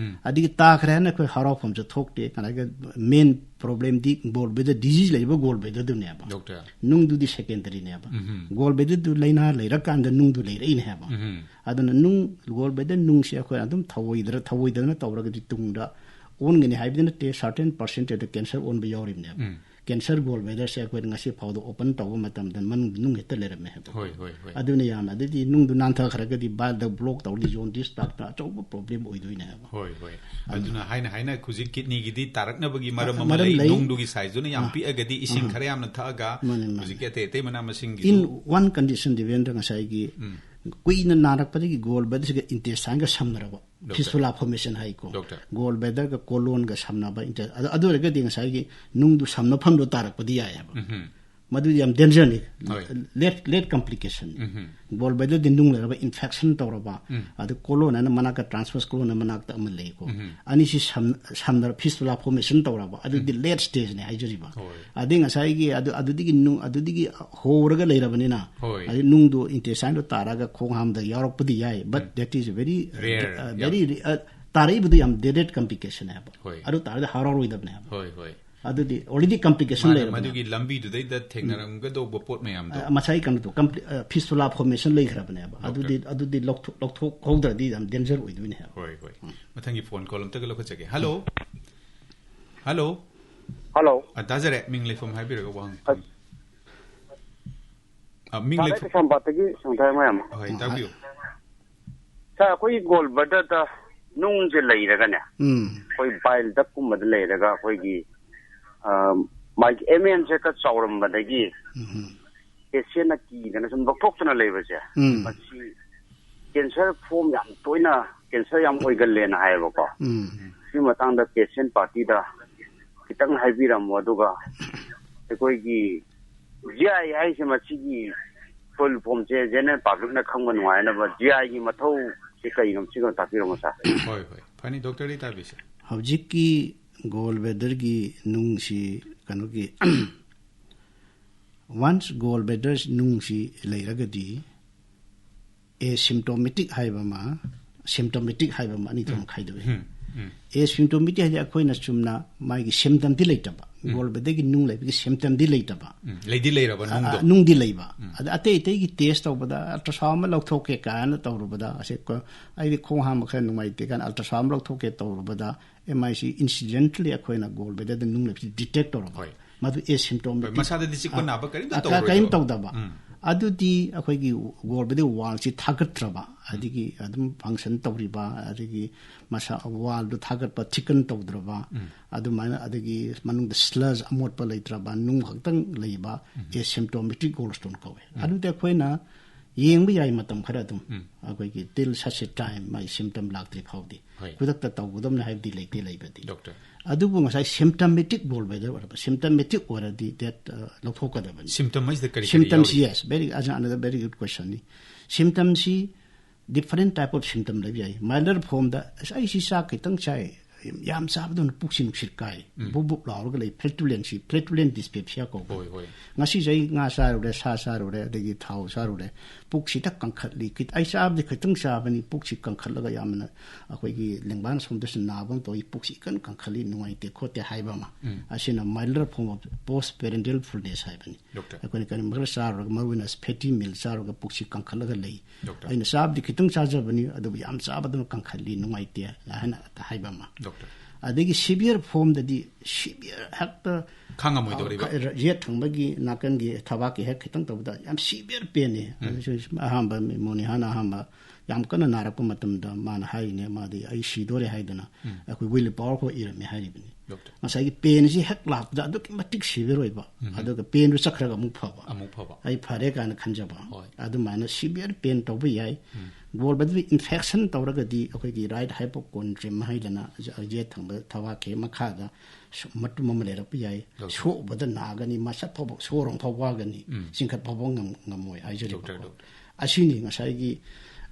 ꯑꯗꯒꯤ ꯇꯥꯈ꯭ꯔꯦ ꯍꯥꯏꯅ ꯑꯩꯈꯣꯏ ꯍꯔꯥꯎꯐꯝꯁꯨ ꯊꯣꯛꯇꯦ꯫ ꯀꯅꯥꯒ main problemꯗꯤ gallbladder disease ꯂꯩꯕ gallbladderꯗꯨꯅꯦꯕ꯫ Doctor. ꯅꯨꯡꯗꯨꯗꯤ secondaryꯅꯦꯕ꯫ ꯎꯝ. Gallbladderꯗꯨ ꯂꯥꯏꯅꯥ ꯂꯩꯔꯀꯥꯟꯗ ꯅꯨꯡꯗꯨ ꯂꯩꯔꯛꯏꯅꯦ ꯍꯥꯏꯕ꯫ ꯎꯝ. ꯑꯗꯨꯅ ꯅꯨꯡ, gallbladder ꯅꯨꯡꯁꯦ ꯑꯩꯈꯣꯏ ꯑꯗꯨꯝ ꯊꯧꯑꯣꯏꯗ꯭ꯔ ꯊꯧꯑꯣꯏꯗꯅ ꯇꯧꯔꯒꯗꯤ ꯇꯨꯡꯗ ꯑꯣꯟꯒꯅꯤ ꯍꯥꯏꯕꯗꯤ ꯅꯠꯇꯦ, certain percentageꯗ cancer ꯑꯣꯟꯕ ꯌꯥꯎꯔꯤꯕꯅꯦꯕ꯫ ꯎꯝ. Cancer gallbladderꯁꯦ ꯑꯩꯈꯣꯏꯅ ꯉꯁꯤ ꯐꯥꯎꯗ open ꯇꯧꯕ ꯃꯇꯝꯗ ꯃꯅꯨꯡꯗ ꯅꯨꯡ ꯍꯦꯛꯇ ꯂꯩꯔꯝꯃꯦ ꯍꯥꯏꯕ꯫ ꯍꯣꯏ, ꯍꯣꯏ, ꯍꯣꯏ. ꯑꯗꯨꯅ ꯌꯥꯝꯅ, ꯑꯗꯩꯗꯤ ꯅꯨꯡꯗꯨ ꯅꯥꯟꯊꯈ꯭ꯔꯒꯗꯤ bile duct block ꯇꯧꯔꯗꯤ jaundice ꯂꯥꯛꯇꯅ ꯑꯆꯧꯕ problem ꯑꯣꯏꯗꯣꯏꯅꯦ ꯍꯥꯏꯕ꯫ ꯍꯣꯏ, ꯍꯣꯏ꯫ ꯑꯗꯨꯅ ꯍꯥꯏꯅ ꯍꯥꯏꯅ ꯍꯧꯖꯤꯛ kidneyꯒꯤꯗꯤ ꯇꯥꯔꯛꯅꯕꯒꯤ ꯃꯔꯝ ꯑꯃ ꯃꯔꯝ ꯂꯩ꯫ ꯂꯩ꯫ ꯅꯨꯡꯗꯨꯒꯤ sizeꯗꯨꯅ ꯌꯥꯝ ꯄꯤꯛꯑꯒꯗꯤ ꯏꯁꯤꯡ ꯈꯔ ꯌꯥꯝꯅ ꯊꯛꯑꯒ ꯃꯥꯅꯦ, ꯃꯥꯅꯦ꯫ ꯍꯧꯖꯤꯛꯀꯤ ꯑꯇꯩ ꯑꯇꯩ ꯃꯅꯥ ꯃꯁꯤꯡꯒꯤ In one condition, ꯗꯤꯕꯦꯟꯗ꯭ꯔ, ꯉꯁꯥꯏꯒꯤ ꯀꯨꯏꯅ ꯅꯥꯔꯛꯄꯗꯒꯤ gallbladderꯁꯤꯒ intestineꯒ ꯁꯝꯅꯔꯕ, Doctor. Fistula formation ꯍꯥꯏꯀꯣ꯫ Doctor. Gallbladderꯒ colonꯒ ꯁꯝꯅꯕ inter-, ꯑꯗꯨ, ꯑꯗꯨ ꯑꯣꯏꯔꯒꯗꯤ ꯉꯁꯥꯏꯒꯤ ꯅꯨꯡꯗꯨ ꯁꯝꯅꯐꯝꯗꯣ ꯇꯥꯔꯛꯄꯗꯤ ꯌꯥꯏ ꯍꯥꯏꯕ꯫ ꯎꯝ. ꯃꯗꯨꯗꯤ ꯌꯥꯝ dangerꯅꯤ꯫ ꯍꯣꯏ. Late, late complication꯫ ꯎꯝ. Gallbladderꯗꯤ ꯅꯨꯡ ꯂꯩꯔꯕ infection ꯇꯧꯔꯕ, ꯎꯝ. ꯑꯗꯨ colon ꯍꯥꯏꯅ ꯃꯅꯥꯛꯇ transverse colon ꯃꯅꯥꯛꯇ ꯑꯃ ꯂꯩꯀꯣ꯫ ꯎꯝ. ꯑꯅꯤꯁꯤ ꯁꯝ-, ꯁꯝꯅꯔ fistula formation ꯇꯧꯔꯕ, ꯑꯗꯨꯗꯤ late stageꯅꯦ ꯍꯥꯏꯖꯔꯤꯕ꯫ ꯍꯣꯏ. ꯑꯗꯩ ꯉꯁꯥꯏꯒꯤ ꯑꯗꯨ, ꯑꯗꯨꯗꯒꯤ ꯅꯨꯡ, ꯑꯗꯨꯗꯒꯤ ꯍꯧꯔꯒ ꯂꯩꯔꯕꯅꯤꯅ, ꯍꯣꯏ. ꯑꯗꯩ ꯅꯨꯡꯗꯣ intestineꯗꯣ ꯇꯥꯔꯒ ꯈꯣꯡ ꯍꯥꯝꯗ ꯌꯥꯎꯔꯛꯄꯗꯤ ꯌꯥꯏ, but that is very, Rare, uh, ꯌꯥꯝ very, uh, ꯇꯥꯔꯛꯏꯕꯗꯤ ꯌꯥꯝ delicate complication ꯍꯥꯏꯕ꯫ ꯍꯣꯏ. ꯑꯗꯨ ꯇꯥꯔꯗꯤ ꯍꯔꯥꯎꯔꯣꯏꯗꯕꯅꯦ ꯍꯥꯏꯕ꯫ ꯍꯣꯏ, ꯍꯣꯏ꯫ ꯑꯗꯨꯗꯤ already complication ꯃꯥꯅ ꯂꯩꯔꯕꯅꯦ꯫ ꯃꯗꯨꯒꯤ ꯂꯝꯕꯤꯗꯨꯗꯩꯗ ꯊꯦꯡꯅꯔꯝꯒꯗꯧꯕ ꯄꯣꯠ ꯃꯌꯥꯝꯗꯣ꯫ ꯑ, ꯉꯁꯥꯏ ꯀꯩꯅꯣꯗꯣ, compli-, ꯑ, fistula formation ꯂꯩꯈ꯭ꯔꯕꯅꯦꯕ꯫ ꯑꯗꯨꯗꯤ, ꯑꯗꯨꯗꯤ ꯂꯧꯊꯣꯛ-, ꯂꯧꯊꯣꯛꯍꯧꯗ꯭ꯔꯗꯤ ꯌꯥꯝ danger ꯑꯣꯏꯗꯣꯏꯅꯦ ꯍꯥꯏꯕ꯫ ꯍꯣꯏ, ꯍꯣꯏ꯫ ꯃꯊꯪꯒꯤ phone call ꯑꯝꯇꯒ ꯂꯧꯈꯠꯆꯒꯦ꯫ Hello? Hello? Hello. ꯑ, ꯇꯥꯖꯔꯦ꯫ ꯃꯤꯡ ꯂꯩꯐꯝ ꯍꯥꯏꯕꯤꯔꯒ ꯋꯥꯍꯪ꯫ ꯑ, ꯃꯤꯡ ꯁꯥꯔ, ꯑꯩ ꯂꯩꯐꯝ꯫ ꯀꯩꯁꯥꯝꯄꯥꯠꯇꯒꯤ ꯁꯪꯊꯥꯏ ꯃꯌꯥꯝ꯫ ꯍꯣꯏ, ꯇꯥꯕꯤꯌꯨ꯫ ꯁꯥꯔ, ꯑꯩꯈꯣꯏꯒꯤ gallbladderꯗ ꯅꯨꯡꯁꯦ ꯂꯩꯔꯒꯅꯦ, ꯎꯝ꯫ ꯑꯩꯈꯣꯏ bile ductꯀꯨꯝꯕꯗ ꯂꯩꯔꯒ ꯑꯩꯈꯣꯏꯒꯤ, ꯑ, ꯃꯥꯒꯤ M N ꯁꯦ ꯈꯔ ꯆꯥꯎꯔꯝꯕꯗꯒꯤ ꯎꯝ꯫ patientꯅ ꯀꯤꯗꯅ ꯁꯨꯝ ꯂꯧꯊꯣꯛꯇꯅ ꯂꯩꯕꯁꯦ, ꯎꯝ꯫ ꯃꯁꯤ cancer form ꯌꯥꯝ ꯇꯣꯏꯅ cancer ꯌꯥꯝ ꯑꯣꯏꯒꯜꯂꯦꯅ ꯍꯥꯏꯌꯦꯕꯀꯣ꯫ ꯎꯝ꯫ ꯁꯤ ꯃꯇꯥꯡꯗ patient partyꯗ ꯈꯤꯇꯪ ꯍꯥꯏꯕꯤꯔꯝꯃꯣ, ꯑꯗꯨꯒ ꯑꯩꯈꯣꯏꯒꯤ G I ꯍꯥꯏꯁꯦ ꯃꯁꯤꯒꯤ full formꯁꯦ general publicꯅ ꯈꯪꯕ ꯅꯨꯡꯉꯥꯏꯅꯕ G Iꯒꯤ ꯃꯊꯧꯁꯦ ꯀꯩꯅꯣ, ꯁꯤꯒ ꯇꯥꯛꯄꯤꯔꯝꯃꯣ ꯁꯥꯔ꯫ ꯍꯣꯏ, ꯍꯣꯏ꯫ ꯐꯅꯤ, doctorꯗꯤ ꯇꯥꯕꯤꯁꯦ꯫ ꯍꯧꯖꯤꯛꯀꯤ gallbladderꯒꯤ ꯅꯨꯡꯁꯤ ꯀꯩꯅꯣꯒꯤ, once gallbladder ꯅꯨꯡꯁꯤ ꯂꯩꯔꯒꯗꯤ asymptomatic ꯍꯥꯏꯕ ꯑꯃ, symptomatic ꯍꯥꯏꯕ ꯑꯃ ꯑꯅꯤ ꯊꯣꯛꯅ ꯈꯥꯏꯗꯣꯛꯏ꯫ Asymptomatic ꯍꯥꯏꯗꯤ ꯑꯩꯈꯣꯏꯅ ꯆꯨꯝꯅ ꯃꯥꯒꯤ symptomꯗꯤ ꯂꯩꯇꯕ, ꯒꯣꯜ ꯕ꯭ꯂꯦꯗꯔꯒꯤ ꯅꯨꯡ ꯂꯩꯕꯒꯤ symptomꯗꯤ ꯂꯩꯇꯕ, ꯎꯝ, ꯂꯩꯗꯤ ꯂꯩꯔꯕ ꯅꯨꯡꯗꯣ꯫ ꯑ, ꯅꯨꯡꯗꯤ ꯂꯩꯕ꯫ ꯑꯗ ꯑꯇꯩ ꯑꯇꯩꯒꯤ ꯇꯦꯁ ꯇꯧꯕꯗ, ultrasound ꯑꯃ ꯂꯧꯊꯣꯛꯀꯦ ꯀꯥꯏꯅ ꯇꯧꯔꯨꯕꯗ, ꯑꯁꯦ ꯀꯣ-, ꯑꯩꯗꯤ ꯈꯣꯡ ꯍꯥꯝꯕ ꯈꯔ ꯅꯨꯡꯉꯥꯏꯇꯦ ꯀꯥꯏꯅ ultrasound ꯑꯃ ꯂꯧꯊꯣꯛꯀꯦ ꯇꯧꯔꯨꯕꯗ, ꯑꯦꯝ ꯑꯥꯏ ꯁꯤ incidentally ꯑꯩꯈꯣꯏꯅ ꯒꯣꯜ ꯕ꯭ꯂꯦꯗꯔꯗ ꯅꯨꯡ ꯂꯩꯕꯁꯤ detect ꯇꯧꯔꯕ꯫ ꯍꯣꯏ꯫ ꯃꯗꯨ asymptomatic꯫ ꯍꯣꯏ, ꯃꯁꯥꯗꯗꯤ ꯆꯤꯛꯄ ꯑ, ꯅꯥꯕ ꯀꯔꯤꯝꯇ ꯑ, ꯇꯧꯔꯣꯏꯗꯕ꯫ ꯀꯔꯤꯝ ꯇꯧꯗꯕ꯫ ꯑꯗꯨꯗꯤ ꯑꯩꯈꯣꯏꯒꯤ ꯒꯣꯜ ꯕ꯭ꯂꯦꯗꯔ wallꯁꯤ ꯊꯥꯒꯠꯇ꯭ꯔꯕ, ꯑꯗꯒꯤ ꯑꯗꯨꯝ function ꯇꯧꯔꯤꯕ, ꯑꯗꯒꯤ ꯃꯁꯥ wallꯗꯨ ꯊꯥꯒꯠꯄ, thicken ꯇꯧꯗ꯭ꯔꯕ, ꯑꯗꯨꯃꯥꯏꯅ, ꯑꯗꯒꯤ ꯃꯅꯨꯡꯗ sludge ꯑꯃꯣꯠꯄ ꯂꯩꯇ꯭ꯔꯕ, ꯅꯨꯡ ꯈꯛꯇꯪ ꯂꯩꯕ asymptomatic gallstone ꯀꯧꯋꯦ꯫ ꯑꯗꯨꯗꯤ ꯑꯩꯈꯣꯏꯅ ꯌꯦꯡꯕ ꯌꯥꯏ ꯃꯇꯝ ꯈꯔ ꯑꯗꯨꯝ꯫ ꯑꯩꯈꯣꯏꯒꯤ till such a time ꯃꯥꯒꯤ symptom ꯂꯥꯛꯇ꯭ꯔꯤ ꯐꯥꯎꯗꯤ꯫ ꯍꯣꯏ꯫ ꯈꯨꯗꯛꯇ ꯇꯧꯒꯗꯕꯅꯤ ꯍꯥꯏꯕꯗꯤ ꯂꯩꯇꯦ ꯂꯩꯕꯗꯤ꯫ ꯗꯣꯛꯇꯔ꯫ ꯑꯗꯨꯕꯨ ꯉꯁꯥꯏ symptomatic ꯒꯣꯜ ꯕ꯭ꯂꯦꯗꯔ ꯑꯣꯏꯔꯕ, symptomatic ꯑꯣꯏꯔꯗꯤ that, ꯑ, ꯂꯧꯊꯣꯛꯀꯗꯕꯅꯤ꯫ Symptom ꯍꯥꯏꯁꯤꯗ ꯀꯔꯤ ꯀꯔꯤ Symptoms, ꯌꯥꯎꯔꯤ? Yes, very, another very good questionꯅꯤ꯫ Symptomꯁꯤ different type of symptom ꯂꯩꯕ ꯌꯥꯏ꯫ Milder formꯗ, "ꯑꯁ, ꯑꯩ ꯁꯤ ꯆꯥꯛ ꯈꯤꯇꯪ ꯆꯥꯏ, ꯌꯥꯝ ꯆꯥꯕꯗꯨꯅ ꯄꯨꯛꯁꯤ ꯅꯨꯡꯁꯤꯠ ꯀꯥꯏ, ꯕꯨꯞ ꯕꯨꯞ ꯂꯥꯎꯔꯒ ꯂꯩ", flatulency, flatulent dyspepsia ꯀꯧꯕ꯫ ꯍꯣꯏ, ꯍꯣꯏ꯫ "ꯉꯁꯤꯁꯦ ꯑꯩ ꯉꯥ ꯆꯥꯔꯨꯔꯦ, ꯁꯥ ꯆꯥꯔꯨꯔꯦ, ꯑꯗꯒꯤ ꯊꯥꯎ ꯆꯥꯔꯨꯔꯦ, ꯄꯨꯛꯁꯤꯗ ꯀꯟꯈꯠꯂꯤ, ꯈꯤꯠ-, ꯑꯩ ꯆꯥꯕꯗꯤ ꯈꯤꯇꯪ ꯆꯥꯕꯅꯤ, ꯄꯨꯛꯁꯤ ꯀꯟꯈꯠꯂꯒ ꯌꯥꯝꯅ ꯑꯩꯈꯣꯏꯒꯤ ꯂꯦꯡꯕꯥꯟ ꯁꯣꯝꯗꯁꯨ ꯅꯥꯕ ꯑꯃ ꯇꯧꯏ, ꯄꯨꯛꯁꯤ ꯏꯀꯟ ꯀꯟꯈꯠꯂꯤ, ꯅꯨꯡꯉꯥꯏꯇꯦ ꯈꯣꯠꯇꯦ" ꯍꯥꯏꯕ ꯑꯃ꯫ ꯑꯁꯤꯅ milder form of post prandial fullness ꯍꯥꯏꯕꯅꯤ꯫ ꯗꯣꯛꯇꯔ꯫ ꯑꯩꯈꯣꯏꯅ ꯀꯔꯤꯒꯨꯝꯕ ꯈꯔ ꯆꯥꯔꯨꯔꯒ, ꯃꯔꯨ ꯑꯣꯏꯅ fatty meal ꯆꯥꯔꯨꯔꯒ ꯄꯨꯛꯁꯤ ꯀꯟꯈꯠꯂꯒ ꯂꯩ꯫ ꯗꯣꯛꯇꯔ꯫ "ꯑꯩꯅ ꯆꯥꯕꯗꯤ ꯈꯤꯇꯪ ꯆꯥꯖꯕꯅꯤ, ꯑꯗꯨꯕꯨ ꯌꯥꯝ ꯆꯥꯕꯗꯨꯅ ꯀꯟꯈꯠꯂꯤ, ꯅꯨꯡꯉꯥꯏꯇꯦ" ꯍꯥꯏꯅ ꯍꯥꯏꯕ ꯑꯃ꯫ ꯗꯣꯛꯇꯔ꯫ ꯑꯗꯒꯤ severe formꯗꯗꯤ severe ꯍꯦꯛꯇ ꯈꯥꯡꯉꯝꯃꯣꯏꯗꯧꯔꯤꯕ꯫ ꯑ, ꯌꯦꯠ ꯊꯪꯕꯒꯤ ꯅꯥꯀꯟꯒꯤ ꯊꯕꯥꯛꯀꯤ ꯍꯦꯛ ꯈꯤꯇꯪ ꯇꯧꯕꯗ ꯌꯥꯝ severe painꯅꯤ꯫ ꯑꯗꯨꯁꯨ ꯑꯍꯥꯟꯕ ꯃꯣꯅꯤꯍꯥꯅ ꯑꯍꯥꯟꯕ ꯌꯥꯝ ꯀꯟꯅ ꯅꯥꯔꯛꯄ ꯃꯇꯝꯗ ꯃꯥꯅ ꯍꯥꯏꯔꯤꯅꯦ, ꯃꯥꯗꯤ "ꯑꯩ ꯁꯤꯗꯣꯔꯦ" ꯍꯥꯏꯗꯅ ꯑꯩꯈꯣꯏ will power ꯈꯣꯏ ꯏꯔꯝꯃꯦ ꯍꯥꯏꯔꯤꯕꯅꯤ꯫ ꯗꯣꯛꯇꯔ꯫ ꯉꯁꯥꯏꯒꯤ painꯁꯤ ꯍꯦꯛ ꯂꯥꯛꯄꯗ ꯑꯗꯨꯛꯀꯤ ꯃꯇꯤꯛ severe ꯑꯣꯏꯕ, ꯑꯗꯨꯒ painꯗꯨ ꯆꯠꯈ꯭ꯔꯒ ꯑꯃꯨꯛ ꯐꯕ꯫ ꯑꯃꯨꯛ ꯐꯕ꯫ "ꯑꯩ ꯐꯔꯦ" ꯀꯥꯏꯅ ꯈꯟꯖꯕ꯫ ꯍꯣꯏ꯫ ꯑꯗꯨꯃꯥꯏꯅ severe pain ꯇꯧꯕ ꯌꯥꯏ꯫ ꯒꯣꯜ ꯕ꯭ꯂꯦꯗꯔ infection ꯇꯧꯔꯒꯗꯤ ꯑꯩꯈꯣꯏꯒꯤ right hypochondrium ꯍꯥꯏꯗꯅ ꯌꯦꯠ ꯊꯪꯕ ꯊꯕꯥꯛꯀꯤ ꯃꯈꯥꯗ ꯁꯨ-, ꯃꯇꯨꯝ ꯑꯃ ꯂꯩꯔꯛꯄ ꯌꯥꯏ꯫ ꯗꯣꯛꯇꯔ꯫ ꯁꯣꯛꯎꯕꯗ ꯅꯥꯒꯅꯤ, ꯃꯁꯛ ꯐꯥꯎꯕ, ꯁꯣꯔ ꯍꯣꯟ ꯐꯥꯎꯕ ꯋꯥꯒꯅꯤ, ꯆꯤꯡꯈꯠ ꯐꯥꯎꯕ ꯉꯝ-, ꯉꯝꯃꯣꯏ ꯍꯥꯏꯖꯔꯤꯕꯀꯣ꯫ Doctor, doctor. ꯑꯁꯤꯅꯤ ꯉꯁꯥꯏꯒꯤ,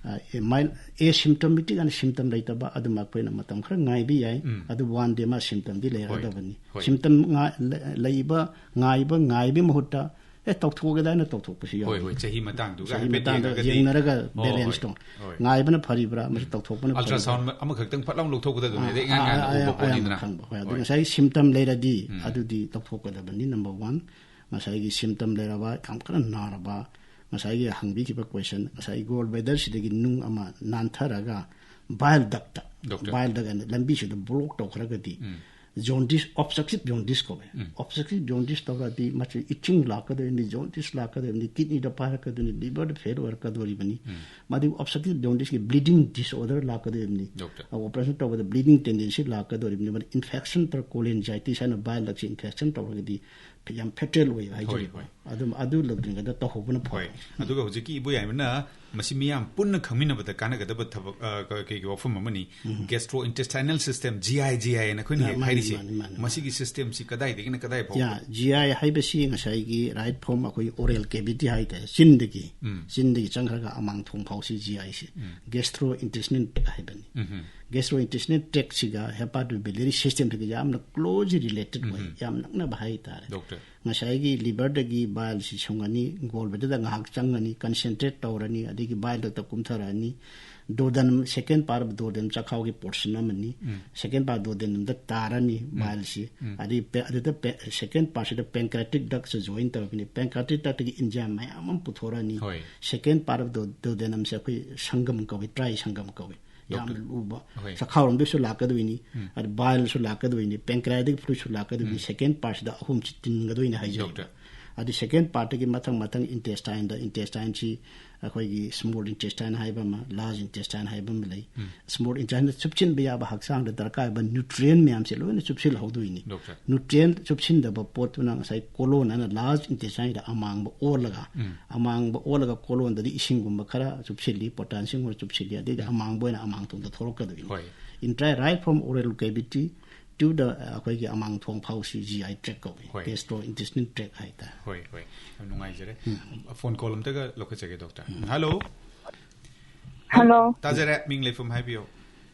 ꯑ, ꯑꯦ, mild, asymptomatic ꯑꯅ symptom ꯂꯩꯇꯕ, ꯑꯗꯨꯃ ꯑꯩꯈꯣꯏꯅ ꯃꯇꯝ ꯈꯔ ꯉꯥꯏꯕ ꯌꯥꯏ꯫ ꯑꯗꯨ one day ꯃꯥ symptomꯗꯤ ꯂꯩꯔꯒꯗꯕꯅꯤ꯫ ꯍꯣꯏ꯫ Symptom ꯉꯥ-, ꯂ-, ꯂꯩꯕ, ꯉꯥꯏꯕ, ꯉꯥꯏꯕꯒꯤ ꯃꯍꯨꯠꯇ ꯑꯦ, ꯇꯧꯊꯣꯛꯑꯒꯦꯗ ꯍꯥꯏꯅ ꯇꯧꯊꯣꯛꯄꯁꯨ ꯌꯥꯎꯏ꯫ ꯍꯣꯏ, ꯆꯍꯤ ꯃꯇꯥꯡꯗꯨꯒ ꯆꯍꯤ ꯍꯥꯏꯐꯦꯠ ꯃꯇꯥꯡꯗ ꯌꯦꯡꯉꯒꯗꯤ, ꯌꯦꯡꯅꯔꯒ ꯍꯣꯏ, ꯕꯦꯂꯦꯟꯁꯇꯣ ꯍꯣꯏ꯫ ꯉꯥꯏꯕꯅ ꯐꯔꯤꯕ꯭ꯔꯥ, ꯃꯁꯤ ꯇꯧꯊꯣꯛꯄꯅ ꯐꯔꯤꯕ꯭ꯔꯥ? ꯑꯜꯇ꯭ꯔꯥꯁꯥꯎꯟ ꯑꯃꯈꯛꯇꯪ ꯐꯠ ꯂꯥꯎ ꯂꯧꯊꯣꯛꯄꯗ ꯑꯗꯨꯝ ꯑꯥ, ꯍꯦꯛꯇ ꯑꯥ, ꯏꯉꯥꯟ ꯉꯥꯟꯅ ꯑꯥ, ꯑꯥ, ꯎꯕ ꯌꯥꯝ ꯄꯣꯠꯅꯤꯗꯅ꯫ ꯈꯪꯕ꯫ ꯍꯣꯏ, ꯑꯗꯨ ꯍꯣꯏ꯫ ꯉꯁꯥꯏꯒꯤ ꯁꯤꯝꯇꯝ ꯂꯩꯔꯗꯤ ꯑꯗꯨꯗꯤ ꯇꯧꯊꯣꯛꯀꯗꯕꯅꯤ, ꯅꯝꯕꯔ ꯋꯥꯟ꯫ ꯉꯁꯥꯏꯒꯤ ꯁꯤꯝꯇꯝ ꯂꯩꯔꯕ, ꯌꯥꯝ ꯀꯟꯅ ꯅꯥꯔꯕ, ꯉꯁꯥꯏꯒꯤ ꯍꯪꯕꯤꯈꯤꯕ ꯀꯣꯏꯁꯟ, ꯉꯁꯥꯏꯒꯤ ꯒꯣꯜ ꯕ꯭ꯂꯦꯗꯔꯁꯤꯗꯒꯤ ꯅꯨꯡ ꯑꯃ ꯅꯥꯟꯊꯔꯒ ꯕꯥꯏꯜ ꯗꯛꯇ, ꯗꯣꯛꯇꯔ꯫ ꯕꯥꯏꯜ ꯗꯛ ꯑꯅ ꯂꯝꯕꯤꯁꯤꯗ ꯕ꯭ꯂꯣꯛ ꯇꯧꯈ꯭ꯔꯒꯗꯤ, ꯖꯣꯟꯗꯤꯁ, ꯑꯣꯕꯁꯇ꯭ꯔꯛꯇꯤꯚ ꯖꯣꯟꯗꯤꯁ ꯀꯧꯋꯦ꯫ ꯑꯣꯕꯁꯇ꯭ꯔꯛꯇꯤꯚ ꯖꯣꯟꯗꯤꯁ ꯇꯧꯔꯗꯤ ꯃꯁꯤ ꯏꯆꯤꯡ ꯂꯥꯛꯀꯗꯣꯏꯅꯤ, ꯖꯣꯟꯗꯤꯁ ꯂꯥꯛꯀꯗꯣꯏꯅꯤ, ꯀꯤꯗꯅꯤꯗ ꯄꯥꯏꯔꯛꯀꯗꯣꯏꯅꯤ, ꯂꯤꯚꯔꯗ ꯐꯦꯜ ꯑꯣꯏꯔꯛꯀꯗꯣꯔꯤꯕꯅꯤ꯫ ꯃꯗꯨ ꯑꯣꯕꯁꯇ꯭ꯔꯛꯇꯤꯚ ꯖꯣꯟꯗꯤꯁꯀꯤ ꯕ꯭ꯂꯤꯗꯤꯡ ꯗꯤꯁꯑꯣꯔꯗꯔ ꯂꯥꯛꯀꯗꯣꯔꯤꯕꯅꯤ꯫ ꯗꯣꯛꯇꯔ꯫ ꯑꯣꯄꯔꯦꯁꯟ ꯇꯧꯕꯗ ꯕ꯭ꯂꯤꯗꯤꯡ ꯇꯦꯟꯗꯦꯟꯁꯤ ꯂꯥꯛꯀꯗꯣꯔꯤꯕꯅꯤ, ꯃꯗꯨ ꯏꯟꯐꯦꯛꯁꯟ ꯇꯧꯔ, ꯀꯣꯂꯦꯟꯖꯥꯏꯇꯤꯁ ꯍꯥꯏꯅ ꯕꯥꯏꯜ ꯗꯛꯁꯤ ꯏꯟꯐꯦꯛꯁꯟ ꯇꯧꯔꯒꯗꯤ ꯌꯥꯝ ꯐꯦꯇꯦꯜ ꯑꯣꯏꯌꯦꯕ ꯍꯥꯏꯖꯔꯤꯕ꯫ ꯍꯣꯏ꯫ ꯑꯗꯨꯝ ꯑꯗꯨ ꯂꯧꯗ꯭ꯔꯤꯉꯩꯗ ꯇꯧꯍꯧꯕꯅ ꯍꯣꯏ꯫ ꯐꯩ꯫ ꯑꯗꯨꯒ ꯍꯧꯖꯤꯛꯀꯤ ꯏꯕꯣꯌꯥꯏꯃꯅ ꯃꯁꯤ ꯃꯤꯌꯥꯝ ꯄꯨꯟꯅ ꯈꯪꯃꯤꯟꯅꯕꯗ ꯀꯥꯟꯅꯒꯗꯕ ꯊꯕꯛ, ꯑ, ꯀ-, ꯀꯩꯒꯤ ꯋꯥꯐꯝ ꯑꯃꯅꯤ꯫ ꯒꯦꯁꯇ꯭ꯔꯣ ꯏꯟꯇꯦꯁꯇꯥꯏꯅꯦꯜ ꯁꯤꯁꯇꯦꯝ, ꯖꯤ ꯑꯥꯏ ꯖꯤ ꯑꯥꯏ ꯍꯥꯏꯅ ꯑꯩꯈꯣꯏꯅ ꯑ, ꯍꯦꯛ ꯃꯥꯅꯤ, ꯍꯥꯏꯔꯤꯁꯦ꯫ ꯃꯥꯅꯤ, ꯃꯥꯅꯤ, ꯃꯥꯅꯤ꯫ ꯃꯁꯤꯒꯤ ꯁꯤꯁꯇꯦꯝꯁꯤ ꯀꯗꯥꯏꯗꯒꯤꯅ ꯀꯗꯥꯏ ꯐꯥꯎꯕ? ꯌꯥ, ꯖꯤ ꯑꯥꯏ ꯍꯥꯏꯕꯁꯤ ꯉꯁꯥꯏꯒꯤ ꯔꯥꯏꯠ ꯐ꯭ꯔꯣꯝ ꯑꯩꯈꯣꯏ ꯑꯣꯔꯦꯜ ꯀꯦꯕꯤꯇꯤ ꯍꯥꯏꯇꯥꯔꯦ, ꯆꯤꯟꯗꯒꯤ, ꯆꯤꯟꯗꯒꯤ ꯆꯪꯈ꯭ꯔꯒ ꯑꯃꯥꯡ ꯊꯣꯡ ꯐꯥꯎꯁꯤ ꯖꯤ ꯑꯥꯏꯁꯤ ꯒꯦꯁꯇ꯭ꯔꯣ ꯏꯟꯇꯦꯁꯇꯤꯅꯦꯜ ꯇ꯭ꯔꯦꯛ ꯍꯥꯏꯕꯅꯤ꯫ ꯒꯦꯁꯇ꯭ꯔꯣ ꯏꯟꯇꯦꯁꯇꯤꯅꯦꯜ ꯇ꯭ꯔꯦꯛꯁꯤꯒ ꯍꯦꯄꯥꯇꯣꯕꯤꯂꯤꯌꯔꯤ ꯁꯤꯁꯇꯦꯝꯁꯤꯒ ꯌꯥꯝꯅ ꯀ꯭ꯂꯣꯖꯂꯤ ꯔꯤꯂꯦꯇꯦꯠ ꯑꯣꯏ, ꯌꯥꯝ ꯅꯛꯅꯕ ꯍꯥꯏꯇꯥꯔꯦ꯫ ꯗꯣꯛꯇꯔ꯫ ꯉꯁꯥꯏꯒꯤ ꯂꯤꯚꯔꯗꯒꯤ ꯕꯥꯏꯜꯁꯤ ꯁꯨꯡꯉꯅꯤ, ꯒꯣꯜ ꯕ꯭ꯂꯦꯗꯔꯗ ꯉꯥꯏꯍꯥꯛ ꯆꯪꯉꯅꯤ, ꯀꯟꯁꯦꯟꯇ꯭ꯔꯦꯠ ꯇꯧꯔꯅꯤ, ꯑꯗꯒꯤ ꯕꯥꯏꯜ ꯗꯛꯇ ꯀꯨꯝꯊꯔꯛꯑꯅꯤ꯫ ꯗꯣꯗꯟ, ꯁꯦꯀꯦꯟ ꯄꯥꯔꯠ ꯑꯣꯐ ꯗꯣꯗꯟ ꯆꯈꯥꯎꯒꯤ ꯄꯣꯔꯁꯟ ꯑꯃꯅꯤ꯫ ꯁꯦꯀꯦꯟ ꯄꯥꯔꯠ ꯗꯣꯗꯟꯗ ꯇꯥꯔꯅꯤ ꯕꯥꯏꯜꯁꯤ꯫ ꯑꯗꯩ ꯄꯦ-, ꯑꯗꯨꯗ ꯄꯦ-, ꯁꯦꯀꯦꯟ ꯄꯥꯔꯠꯁꯤꯗ ꯄꯦꯟꯀ꯭ꯔꯦꯇꯤꯛ ꯗꯛꯁꯨ ꯖꯣꯏꯟ ꯇꯧꯔꯛꯀꯅꯤ꯫ ꯄꯦꯟꯀ꯭ꯔꯦꯇꯤꯛ ꯗꯛꯇꯒꯤ ꯏꯟꯖꯥꯏꯝ ꯃꯌꯥꯝ ꯑꯃ ꯄꯨꯊꯣꯔꯛꯑꯅꯤ꯫ ꯍꯣꯏ꯫ ꯁꯦꯀꯦꯟ ꯄꯥꯔꯠ ꯑꯣꯐ ꯗꯣ-, ꯗꯣꯗꯦꯅꯝꯁꯦ ꯑꯩꯈꯣꯏ ꯁꯪꯒꯝ ꯀꯧꯏ, ꯇ꯭ꯔꯥꯏ ꯁꯪꯒꯝ ꯀꯧꯏ꯫ ꯌꯥꯝꯅ ꯗꯣꯛꯇꯔ꯫ ꯂꯨꯕ꯫ ꯍꯣꯏ꯫ ꯆꯈꯥꯎꯔꯣꯝꯗꯁꯨ ꯂꯥꯛꯀꯗꯣꯏꯅꯤ, ꯑꯗ ꯕꯥꯏꯜꯁꯨ ꯂꯥꯛꯀꯗꯣꯏꯅꯤ, ꯄꯦꯟꯀ꯭ꯔꯦꯇꯤꯛ ꯐ꯭ꯂꯨꯏꯗꯁꯨ ꯂꯥꯛꯀꯗꯣꯏꯅꯤ, ꯁꯦꯀꯦꯟ ꯄꯥꯔꯠꯁꯤꯗ ꯑꯍꯨꯝꯁꯤ ꯇꯤꯟꯒꯗꯣꯏꯅꯤ ꯍꯥꯏꯖꯔꯤꯕ꯫ ꯗꯣꯛꯇꯔ꯫ ꯑꯗꯨ ꯁꯦꯀꯦꯟ ꯄꯥꯔꯠꯇꯒꯤ ꯃꯊꯪ ꯃꯊꯪ ꯏꯟꯇꯦꯁꯇꯥꯏꯟꯗ, ꯏꯟꯇꯦꯁꯇꯥꯏꯟꯁꯤ ꯑꯩꯈꯣꯏꯒꯤ ꯁ꯭ꯃꯣꯜ ꯏꯟꯇꯦꯁꯇꯥꯏꯟ ꯍꯥꯏꯕ ꯑꯃ, ꯂꯥꯔꯖ ꯏꯟꯇꯦꯁꯇꯥꯏꯟ ꯍꯥꯏꯕ ꯑꯃ ꯂꯩ꯫ ꯁ꯭ꯃꯣꯜ ꯏꯟꯇꯦꯁꯇꯥꯏꯟꯗ ꯆꯨꯞꯁꯤꯟꯕ ꯌꯥꯕ ꯍꯛꯆꯥꯡꯗ ꯗꯔꯀꯥꯔ ꯑꯣꯏꯕ ꯅ꯭ꯌꯨꯇ꯭ꯔꯤꯌꯦꯟ ꯃꯌꯥꯝꯁꯦ ꯂꯣꯏꯅ ꯆꯨꯞꯁꯤꯜꯍꯧꯗꯣꯏꯅꯤ꯫ ꯗꯣꯛꯇꯔ꯫ ꯅ꯭ꯌꯨꯇ꯭ꯔꯤꯌꯦꯟ ꯆꯨꯞꯁꯤꯟꯗꯕ ꯄꯣꯠꯇꯨꯅ ꯉꯁꯥꯏ ꯀꯣꯂꯣꯟ ꯍꯥꯏꯅ ꯂꯥꯔꯖ ꯏꯟꯇꯦꯁꯇꯥꯏꯟꯗ ꯑꯃꯥꯡꯕ ꯑꯣꯜꯂꯒ, ꯑꯃꯥꯡꯕ ꯑꯣꯜꯂꯒ ꯀꯣꯂꯣꯟꯗꯗꯤ ꯏꯁꯤꯡꯒꯨꯝꯕ ꯈꯔ ꯆꯨꯞꯁꯤꯜꯂꯤ, ꯄꯣꯇꯥꯁꯤꯌꯝꯒꯨꯝꯕ ꯆꯨꯞꯁꯤꯜꯂꯤ, ꯑꯗꯩꯗꯤ ꯑꯃꯥꯡꯕ ꯑꯣꯏꯅ ꯑꯃꯥꯡ ꯊꯣꯡꯗ ꯊꯣꯛꯂꯛꯀꯗꯣꯏꯅꯤ꯫ ꯍꯣꯏ꯫ Entry right from oral cavity to the, ꯑꯩꯈꯣꯏꯒꯤ ꯑꯃꯥꯡ ꯊꯣꯡ ꯐꯥꯎꯁꯤ ꯖꯤ ꯑꯥꯏ ꯇ꯭ꯔꯦꯛ ꯀꯧꯏ, ꯍꯣꯏ꯫ ꯒꯦꯁꯇ꯭ꯔꯣ ꯏꯟꯇꯦꯁꯇꯤꯅꯦꯜ ꯇ꯭ꯔꯦꯛ ꯍꯥꯏꯇꯥꯔꯦ꯫ ꯍꯣꯏ, ꯍꯣꯏ, ꯌꯥꯝ ꯅꯨꯡꯉꯥꯏꯖꯔꯦ꯫ ꯐꯣꯟ ꯀꯣꯜ ꯑꯝꯇꯒ ꯂꯧꯈꯠꯆꯒꯦ, ꯗꯣꯛꯇꯔ꯫ ꯍꯜꯂꯣ꯫ ꯍꯜꯂꯣ꯫ ꯇꯥꯖꯔꯦ, ꯃꯤꯡ ꯂꯩꯐꯝ ꯍꯥꯏꯕꯤꯌꯨ꯫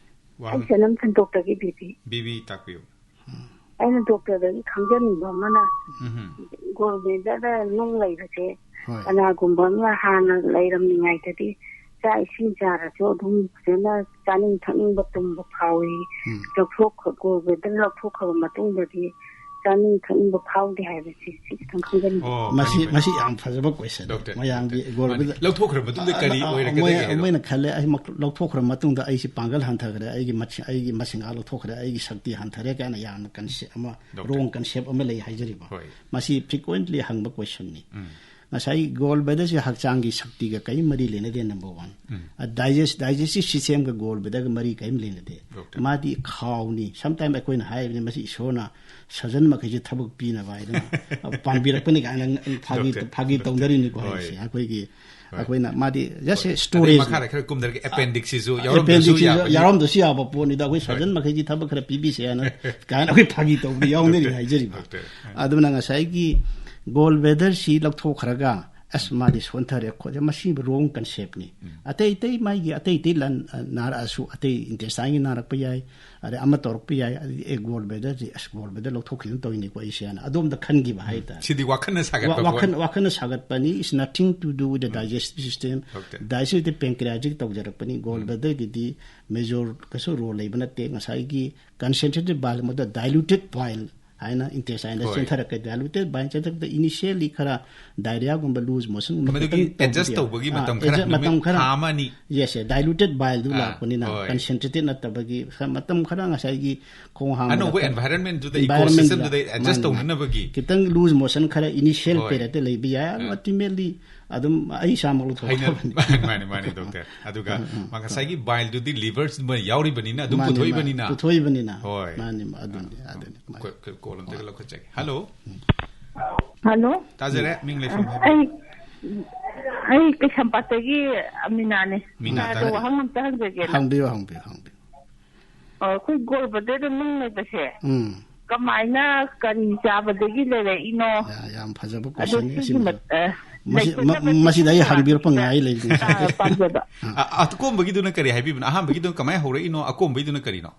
ꯑꯩ ꯁꯅꯝ ꯁꯟꯇꯣꯛꯇꯒꯤ ꯕꯤꯕꯤ꯫ ꯕꯤꯕꯤ, ꯇꯥꯛꯄꯤꯌꯨ꯫ ꯑꯩꯅ ꯗꯣꯛꯇꯔꯗꯒꯤ ꯈꯪꯖꯅꯤꯡꯕ ꯑꯃꯅ, ꯎꯝ꯫ ꯒꯣꯜ ꯕ꯭ꯂꯦꯗꯔꯗ ꯅꯨꯡ ꯂꯩꯕꯁꯦ, ꯍꯣꯏ꯫ ꯀꯅꯥꯒꯨꯝꯕ ꯑꯃꯅ ꯍꯥꯟꯅ ꯂꯩꯔꯝꯃꯤꯉꯩꯗꯗꯤ ꯆꯥꯛ ꯏꯁꯤꯡ ꯆꯥꯔꯁꯨ ꯑꯗꯨꯝ ꯐꯖꯅ ꯆꯥꯅꯤꯡ ꯊꯛꯅꯤꯡꯕ ꯇꯨꯝꯕ ꯐꯥꯎꯏ꯫ ꯎꯝ꯫ ꯂꯧꯊꯣꯛꯈ꯭ꯔ-, ꯒꯣꯜ ꯕ꯭ꯂꯦꯗꯔ ꯂꯧꯊꯣꯛꯈ꯭ꯔꯕ ꯃꯇꯨꯡꯗꯗꯤ ꯆꯥꯅꯤꯡ ꯊꯛꯅꯤꯡꯕ ꯐꯥꯎꯗꯦ ꯍꯥꯏꯕꯁꯤ, ꯁꯤ ꯈꯤꯇꯪ ꯈꯪꯖꯅꯤꯡꯕ꯫ ꯑꯣ, ꯃꯁꯤ, ꯐꯅꯤ, ꯐꯅꯤ꯫ ꯃꯁꯤ ꯌꯥꯝ ꯐꯖꯕ question꯫ ꯗꯣꯛꯇꯔ, ꯃꯌꯥꯝꯒꯤ ꯗꯣꯛꯇꯔ꯫ ꯒꯣꯜ ꯃꯥꯅꯤ꯫ ꯕ꯭ꯂꯦꯗꯔ ꯂꯧꯊꯣꯛꯈ꯭ꯔ ꯃꯇꯨꯡꯗ ꯑ, ꯀꯔꯤ ꯑ, ꯑ, ꯑꯣꯏꯔꯛꯀꯗꯒꯦ ꯃꯣꯏ-, ꯍꯥꯏꯗꯣ? ꯃꯣꯏꯅ ꯈꯜꯂꯦ, "ꯑꯩ ꯃꯛ-, ꯂꯧꯊꯣꯛꯈ꯭ꯔ ꯃꯇꯨꯡꯗ ꯑꯩꯁꯤ ꯄꯥꯡꯒꯜ ꯍꯟꯊꯈ꯭ꯔꯦ, ꯑꯩꯒꯤ ꯃꯁꯤ-, ꯑꯩꯒꯤ ꯃꯁꯤꯡꯒꯥ ꯂꯧꯊꯣꯛꯈ꯭ꯔꯦ, ꯑꯩꯒꯤ ꯁꯛꯇꯤ ꯍꯟꯊꯔꯦ" ꯀꯥꯏꯅ ꯌꯥꯝꯅ concept ꯑꯃ, ꯗꯣꯛꯇꯔ꯫ Wrong concept ꯑꯃ ꯂꯩ ꯍꯥꯏꯖꯔꯤꯕ꯫ ꯍꯣꯏ꯫ ꯃꯁꯤ frequently ꯍꯪꯕ questionꯅꯤ꯫ ꯎꯝ꯫ ꯉꯁꯥꯏ ꯒꯣꯜ ꯕ꯭ꯂꯦꯗꯔꯁꯤ ꯍꯛꯆꯥꯡꯒꯤ ꯁꯛꯇꯤꯒ ꯀꯔꯤ ꯃꯔꯤ ꯂꯩꯅꯗꯦ, number one꯫ ꯎꯝ꯫ ꯑ, digest-, digestive systemꯒ ꯒꯣꯜ ꯕ꯭ꯂꯦꯗꯔꯒ ꯃꯔꯤ ꯀꯔꯤꯝ ꯂꯩꯅꯗꯦ꯫ ꯗꯣꯛꯇꯔ꯫ ꯃꯥꯗꯤ ꯈꯥꯎꯅꯤ꯫ Sometime ꯑꯩꯈꯣꯏꯅ ꯍꯥꯏꯕꯅꯤ, "ꯃꯁꯤ ꯏꯁꯣꯔꯅ ꯁꯔꯖꯟ ꯃꯈꯩꯁꯦ ꯊꯕꯛ ꯄꯤꯅꯕ" ꯍꯥꯏꯗꯅ ꯄꯥꯝꯕꯤꯔꯛꯄꯅꯤ ꯀꯥꯏꯅ ꯐꯥꯒꯤ, ꯗꯣꯛꯇꯔ, ꯐꯥꯒꯤ ꯗꯣꯛꯇꯔ꯫ ꯇꯧꯅꯔꯤꯅꯤꯀꯣ ꯍꯣꯏ꯫ ꯍꯥꯏꯁꯦ꯫ ꯑꯩꯈꯣꯏꯒꯤ, ꯍꯣꯏ꯫ ꯑꯩꯈꯣꯏꯅ ꯃꯥꯗꯤ just ꯑꯗꯩ story꯫ ꯃꯈꯥꯗ ꯈꯔ ꯀꯨꯝꯊꯔꯒ appendixꯁꯤꯁꯨ ꯑ, ꯌꯥꯎꯔꯝꯕꯁꯨ appendixꯁꯤꯁꯨ ꯌꯥꯕꯅꯤ꯫ ꯌꯥꯎꯔꯝꯕꯁꯨ ꯌꯥꯕ ꯄꯣꯠꯅꯤꯗ꯫ ꯑꯩꯈꯣꯏ ꯍꯣꯏ꯫ ꯁꯔꯖꯟ ꯃꯈꯩꯒꯤ ꯊꯕꯛ ꯈꯔ ꯄꯤꯕꯤꯁꯦ ꯍꯥꯏꯅ ꯀꯥꯏꯅ ꯑꯩꯈꯣꯏ ꯐꯥꯒꯤ ꯇꯧꯕꯗ ꯌꯥꯎꯅꯔꯤ ꯗꯣꯛꯇꯔ, ꯍꯥꯏꯖꯔꯤꯕ꯫ ꯗꯣꯛꯇꯔ꯫ ꯑꯗꯨꯅ ꯉꯁꯥꯏꯒꯤ ꯒꯣꯜ ꯕ꯭ꯂꯦꯗꯔꯁꯤ ꯂꯧꯊꯣꯛꯈ꯭ꯔꯒ, "ꯑꯁ, ꯃꯥꯗꯤ ꯁꯣꯟꯊꯔꯦ ꯈꯣꯠꯂꯦ", ꯃꯁꯤ wrong conceptꯅꯤ꯫ ꯎꯝ꯫ ꯑꯇꯩ ꯑꯇꯩ ꯃꯥꯒꯤ ꯑꯇꯩ ꯑꯇꯩ ꯂꯟ-, ꯑ, ꯅꯥꯔꯛꯑꯁꯨ, ꯑꯇꯩ intestineꯒꯤ ꯅꯥꯔꯛꯄ ꯌꯥꯏ, ꯑꯗꯩ ꯑꯃ ꯇꯧꯔꯛꯄ ꯌꯌꯥꯏ꯫ ꯑꯗꯩ, "ꯑꯦ, ꯒꯣꯜ ꯕ꯭ꯂꯦꯗꯔꯁꯤ, ꯑꯁ, ꯒꯣꯜ ꯕ꯭ꯂꯦꯗꯔ ꯂꯧꯊꯣꯛꯈꯤꯗꯅ ꯇꯧꯔꯤꯅꯤꯀꯣ ꯑꯩꯁꯦ" ꯍꯥꯏꯅ ꯑꯗꯣꯝꯗ ꯈꯟꯈꯤꯕ ꯍꯥꯏꯇꯥꯔꯦ꯫ ꯁꯤꯗꯤ ꯋꯥꯈꯜꯅ ꯁꯥꯒꯠꯄ ꯋꯥ-, ꯋꯥꯈꯜ, ꯄꯣꯠ꯫ ꯋꯥꯈꯜꯅ ꯁꯥꯒꯠꯄꯅꯤ, is nothing to do with the digestive system꯫ Doctor. Digestive pancreasꯀꯤ ꯇꯧꯖꯔꯛꯄꯅꯤ꯫ ꯒꯣꯜ ꯎꯝ꯫ ꯕ꯭ꯂꯦꯗꯔꯒꯤꯗꯤ major ꯀꯩꯁꯨ role ꯂꯩꯕ ꯅꯠꯇꯦ꯫ ꯉꯁꯥꯏꯒꯤ concentrated bile, ꯃꯗꯨ diluted bile ꯍꯥꯏꯅ intestineꯗ ꯍꯣꯏ꯫ ꯆꯦꯟꯊꯔꯛꯀꯦ꯫ Diluted bile ꯆꯦꯟꯊꯔꯛꯄꯗ initially ꯈꯔ diarrheaꯒꯨꯝꯕ, loose motionꯒꯨꯝꯕ ꯃꯗꯨꯒꯤ ꯈꯤꯇꯪ ꯇꯧꯕꯗꯤ adjust ꯌꯥꯎ-, ꯇꯧꯕꯒꯤ ꯑꯥ, ꯃꯇꯝ ꯈꯔ, adjust ꯃꯇꯝ ꯅꯨꯃꯤꯠ ꯈꯔ꯫ ꯊꯥ ꯑꯃ ꯑꯅꯤ꯫ Yes, yes, diluted bileꯗꯨ ꯑꯥ, ꯂꯥꯛꯄꯅꯤꯅ, ꯍꯣꯏ꯫ Concentrated ꯅꯠꯇꯕꯒꯤ ꯈꯔ ꯃꯇꯝ ꯈꯔ ꯉꯁꯥꯏꯒꯤ ꯈꯣꯡ ꯍꯥꯝꯕꯗ ꯑꯅꯧꯕ ꯈꯔ environmentꯗꯨꯗ, environmentꯗꯨꯗ ecosystems-ꯇꯨꯗ adjust ꯃꯥꯅꯤ, ꯃꯥꯅꯤ꯫ ꯇꯧꯅꯅꯕꯒꯤ꯫ ꯈꯤꯇꯪ loose motion ꯈꯔ initial ꯍꯣꯏ꯫ Periodꯇ ꯂꯩꯕ ꯌꯥꯏ꯫ ꯑꯗꯨ ꯑꯥ꯫ Ultimately ꯑꯗꯨꯝ ꯑꯩ ꯏꯁꯥꯃꯛ ꯍꯩꯅ-, ꯂꯧꯊꯣꯛꯈ꯭ꯔꯕꯅꯤ꯫ ꯃꯥꯅꯤ, ꯃꯥꯅꯤ, ꯃꯥꯅꯤ, ꯗꯣꯛꯇꯔ꯫ ꯑꯗꯨꯒ ꯎꯝ, ꯎꯝ, ꯃꯥ ꯉꯁꯥꯏꯒꯤ bileꯗꯨꯗꯤ liverꯁꯤꯗ ꯌꯥꯎꯔꯤꯕꯅꯤꯅ ꯑꯗꯨꯝ ꯃꯥꯅꯤ, ꯃꯥꯅꯤ, ꯄꯨꯊꯣꯛꯏꯕꯅꯤꯅ꯫ ꯄꯨꯊꯣꯛꯏꯕꯅꯤꯅ꯫ ꯍꯣꯏ꯫ ꯃꯥꯅꯤ, ꯑꯗꯨꯅꯤ, ꯑꯥ, ꯑꯗꯨꯅꯤ꯫ ꯀꯣ-, ꯀꯣ-, call ꯑꯝꯇꯒ ꯂꯧꯈꯠꯆꯒꯦ꯫ Hello꯫ Hello꯫ ꯇꯥꯖꯔꯦ, ꯃꯤꯡ ꯂꯩꯐꯝ ꯍꯥꯏꯕꯤꯌꯨ꯫ ꯑꯩ, ꯑꯩ ꯀꯩꯁꯥꯝꯄꯥꯠꯇꯒꯤ ꯑꯃꯤꯅꯥꯅꯦ꯫ ꯃꯤꯅꯥ, ꯁꯥꯔꯗ ꯇꯥꯔꯦ꯫ ꯋꯥꯍꯪ ꯑꯝꯇ ꯍꯪꯖꯒꯦꯅ꯫ ꯍꯪꯕꯤꯌꯨ, ꯍꯪꯕꯤꯌꯨ, ꯍꯪꯕꯤꯌꯨ꯫ ꯑ, ꯑꯩꯈꯣꯏ ꯒꯣꯜ ꯕ꯭ꯂꯦꯗꯔꯗ ꯅꯨꯡ ꯂꯩꯕꯁꯦ ꯎꯝ꯫ ꯀꯃꯥꯏꯅ, ꯀꯔꯤ ꯆꯥꯕꯗꯒꯤ ꯂꯩꯔꯛꯏꯅꯣ? ꯌꯥ-, ꯌꯥꯝ ꯐꯖꯕ ꯑꯗꯣ questionꯅꯤ ꯁꯤꯒꯤ ꯑꯁꯤꯃꯁꯨ꯫ ꯃꯠ-, ꯑ, ꯃꯁꯤ-, ꯃ-, ꯂꯩꯖꯗꯕꯁꯤꯡ ꯃꯁꯤꯗ ꯑꯩ ꯍꯪꯕꯤꯔꯛꯄ ꯉꯥꯏ ꯂꯩꯕꯅꯤ꯫ ꯑ, ꯑꯀꯣꯟꯕꯒꯤꯗꯨꯅ ꯀꯔꯤ ꯍꯥꯏꯕꯤꯕꯅꯣ? ꯑꯍꯥꯟꯕꯒꯤꯗꯨꯅ ꯀꯃꯥꯏꯅ ꯍꯧꯔꯛꯏꯅꯣ? ꯑꯀꯣꯟꯕꯒꯤꯗꯨꯅ ꯀꯔꯤꯅꯣ?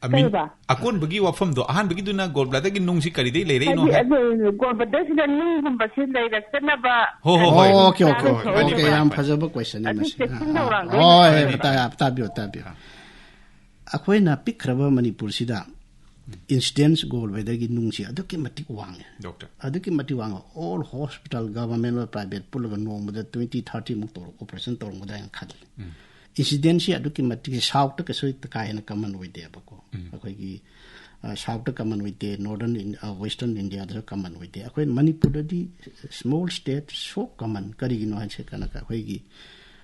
ꯑꯃꯤꯡ-, ꯀꯩꯕ? ꯑꯀꯣꯟꯕꯒꯤ ꯋꯥꯐꯝꯗꯣ, ꯑꯍꯥꯟꯕꯒꯤꯗꯨꯅ gall bladderꯒꯤ ꯅꯨꯡꯁꯤ ꯀꯔꯤꯗꯩ ꯂꯩꯔꯛꯏꯅꯣ ꯍꯥꯏꯗꯤ, ꯍꯥꯏ? ꯑꯗꯨ gall bladderꯁꯤꯗ ꯅꯨꯡꯒꯨꯝꯕꯁꯤ ꯂꯩꯔꯛꯇꯅꯕ꯫ ꯍꯣ, ꯍꯣ, ꯍꯣꯏ꯫ ꯑꯣ, okay, okay, okay, ꯐꯔꯦ, okay, ꯐꯔꯦ, ꯌꯥꯝ ꯐꯔꯦ꯫ ꯐꯖꯕ questionꯅꯦ ꯑꯗꯨ ꯃꯁꯤ꯫ ꯆꯦꯛꯁꯤꯟ ꯑꯥ, ꯊꯧꯔꯥꯡꯗꯣ ꯑꯥ, ꯑꯣꯏꯅ ꯍꯣꯏ, ꯇꯧꯕꯤꯕ꯫ ꯇꯥ-, ꯇꯥꯕꯤꯌꯨ, ꯇꯥꯕꯤꯌꯨ꯫ ꯑꯥ꯫ ꯑꯩꯈꯣꯏꯅ ꯄꯤꯛꯈ꯭ꯔꯕ ꯃꯅꯤꯄꯨꯔꯁꯤꯗ incidence gall bladderꯒꯤ ꯅꯨꯡꯁꯤ ꯑꯗꯨꯛꯀꯤ ꯃꯇꯤꯛ ꯋꯥꯡꯉꯦ꯫ Doctor꯫ ꯑꯗꯨꯛꯀꯤ ꯃꯇꯤꯛ ꯋꯥꯡꯉꯦ꯫ All hospital, government ꯑꯣꯏ private ꯄꯨꯜꯂꯒ ꯅꯣꯡꯃꯗ twenty, thirty ꯃꯨꯛ ꯇꯧꯔ-, operation ꯇꯧꯔꯝꯒꯗ꯭ꯔꯥ ꯍꯥꯏꯅ ꯈꯜꯂꯤ꯫ ꯎꯝ꯫ Incidenceꯁꯤ ꯑꯗꯨꯛꯀꯤ ꯃꯇꯤꯛ Southꯇ ꯀꯩꯁꯨ ꯀꯥ ꯍꯦꯟꯅ common ꯑꯣꯏꯗꯦꯕꯀꯣ꯫ ꯎꯝ꯫ ꯑꯩꯈꯣꯏꯒꯤ, ꯑ, Southꯇ common ꯑꯣꯏꯗꯦ, Northern In-, ꯑ, Western Indiaꯗꯁꯨ common ꯑꯣꯏꯗꯦ꯫ ꯑꯩꯈꯣꯏ ꯃꯅꯤꯄꯨꯔꯗꯗꯤ small state so common꯫ ꯀꯔꯤꯒꯤꯅꯣ ꯍꯥꯏꯁꯦ? ꯀꯅꯥ-, ꯑꯩꯈꯣꯏꯒꯤ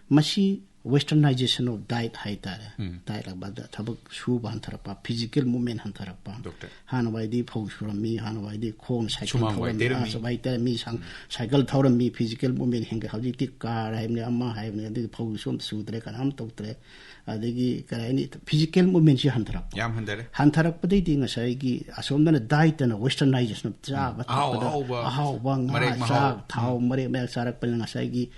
ꯃꯁꯤ westernization of diet ꯍꯥꯏꯇꯥꯔꯦ꯫ ꯎꯝ꯫ Diet ꯂꯥꯛꯄꯗ ꯊꯕꯛ ꯁꯨꯕ ꯍꯟꯊꯔꯛꯄ, physical movement ꯍꯟꯊꯔꯛꯄ꯫ Doctor꯫ ꯍꯥꯟꯅꯋꯥꯏꯗꯤ ꯐꯧ ꯁꯨꯔꯝꯃꯤ, ꯍꯥꯟꯅꯋꯥꯏꯗꯤ ꯈꯣꯡꯅ cycle ꯁꯨꯃꯥꯡ ꯊꯧꯔꯝꯃꯤ, ꯋꯥꯏ ꯇꯩꯔꯝꯃꯤ꯫ ꯑꯥ, ꯁꯨꯃꯥꯡ ꯋꯥꯏ ꯇꯩꯔꯝꯃꯤ, cycle ꯊꯧꯔꯝꯃꯤ, physical movement ꯍꯦꯟꯒꯠ-, ꯍꯧꯖꯤꯛꯇꯤ car ꯍꯥꯏꯕꯅꯤ, ꯑꯃ ꯍꯥꯏꯕꯅꯤ, ꯑꯗꯒꯤ ꯐꯧꯁꯨ ꯑꯝꯇ ꯁꯨꯗ꯭ꯔꯦ, ꯀꯅꯥꯝ ꯇꯧꯗ꯭ꯔꯦ꯫ ꯑꯗꯒꯤ ꯀꯔꯤ ꯍꯥꯏꯅꯤ, physical movementꯁꯤ ꯍꯟꯊꯔꯛꯄ꯫ ꯌꯥꯝ ꯍꯟꯊꯔꯦ꯫ ꯍꯟꯊꯔꯛꯄꯗꯩꯗꯤ ꯉꯁꯥꯏꯒꯤ ꯑꯁꯣꯝꯗꯅ dietꯇꯅ westernization ꯆꯥꯕ ꯎꯝ꯫ ꯑꯍꯥꯎ ꯊꯛꯄꯗ ꯑꯍꯥꯎꯕ, ꯑꯍꯥꯎꯕ ꯉꯥ ꯃꯔꯦꯛ ꯃꯍꯥꯎ꯫ ꯆꯥꯛ, ꯊꯥꯎ ꯎꯝ꯫ ꯃꯔꯦꯛ ꯃꯌꯥꯝ ꯆꯥꯔꯛꯄꯅꯤꯅ ꯉꯁꯥꯏꯒꯤ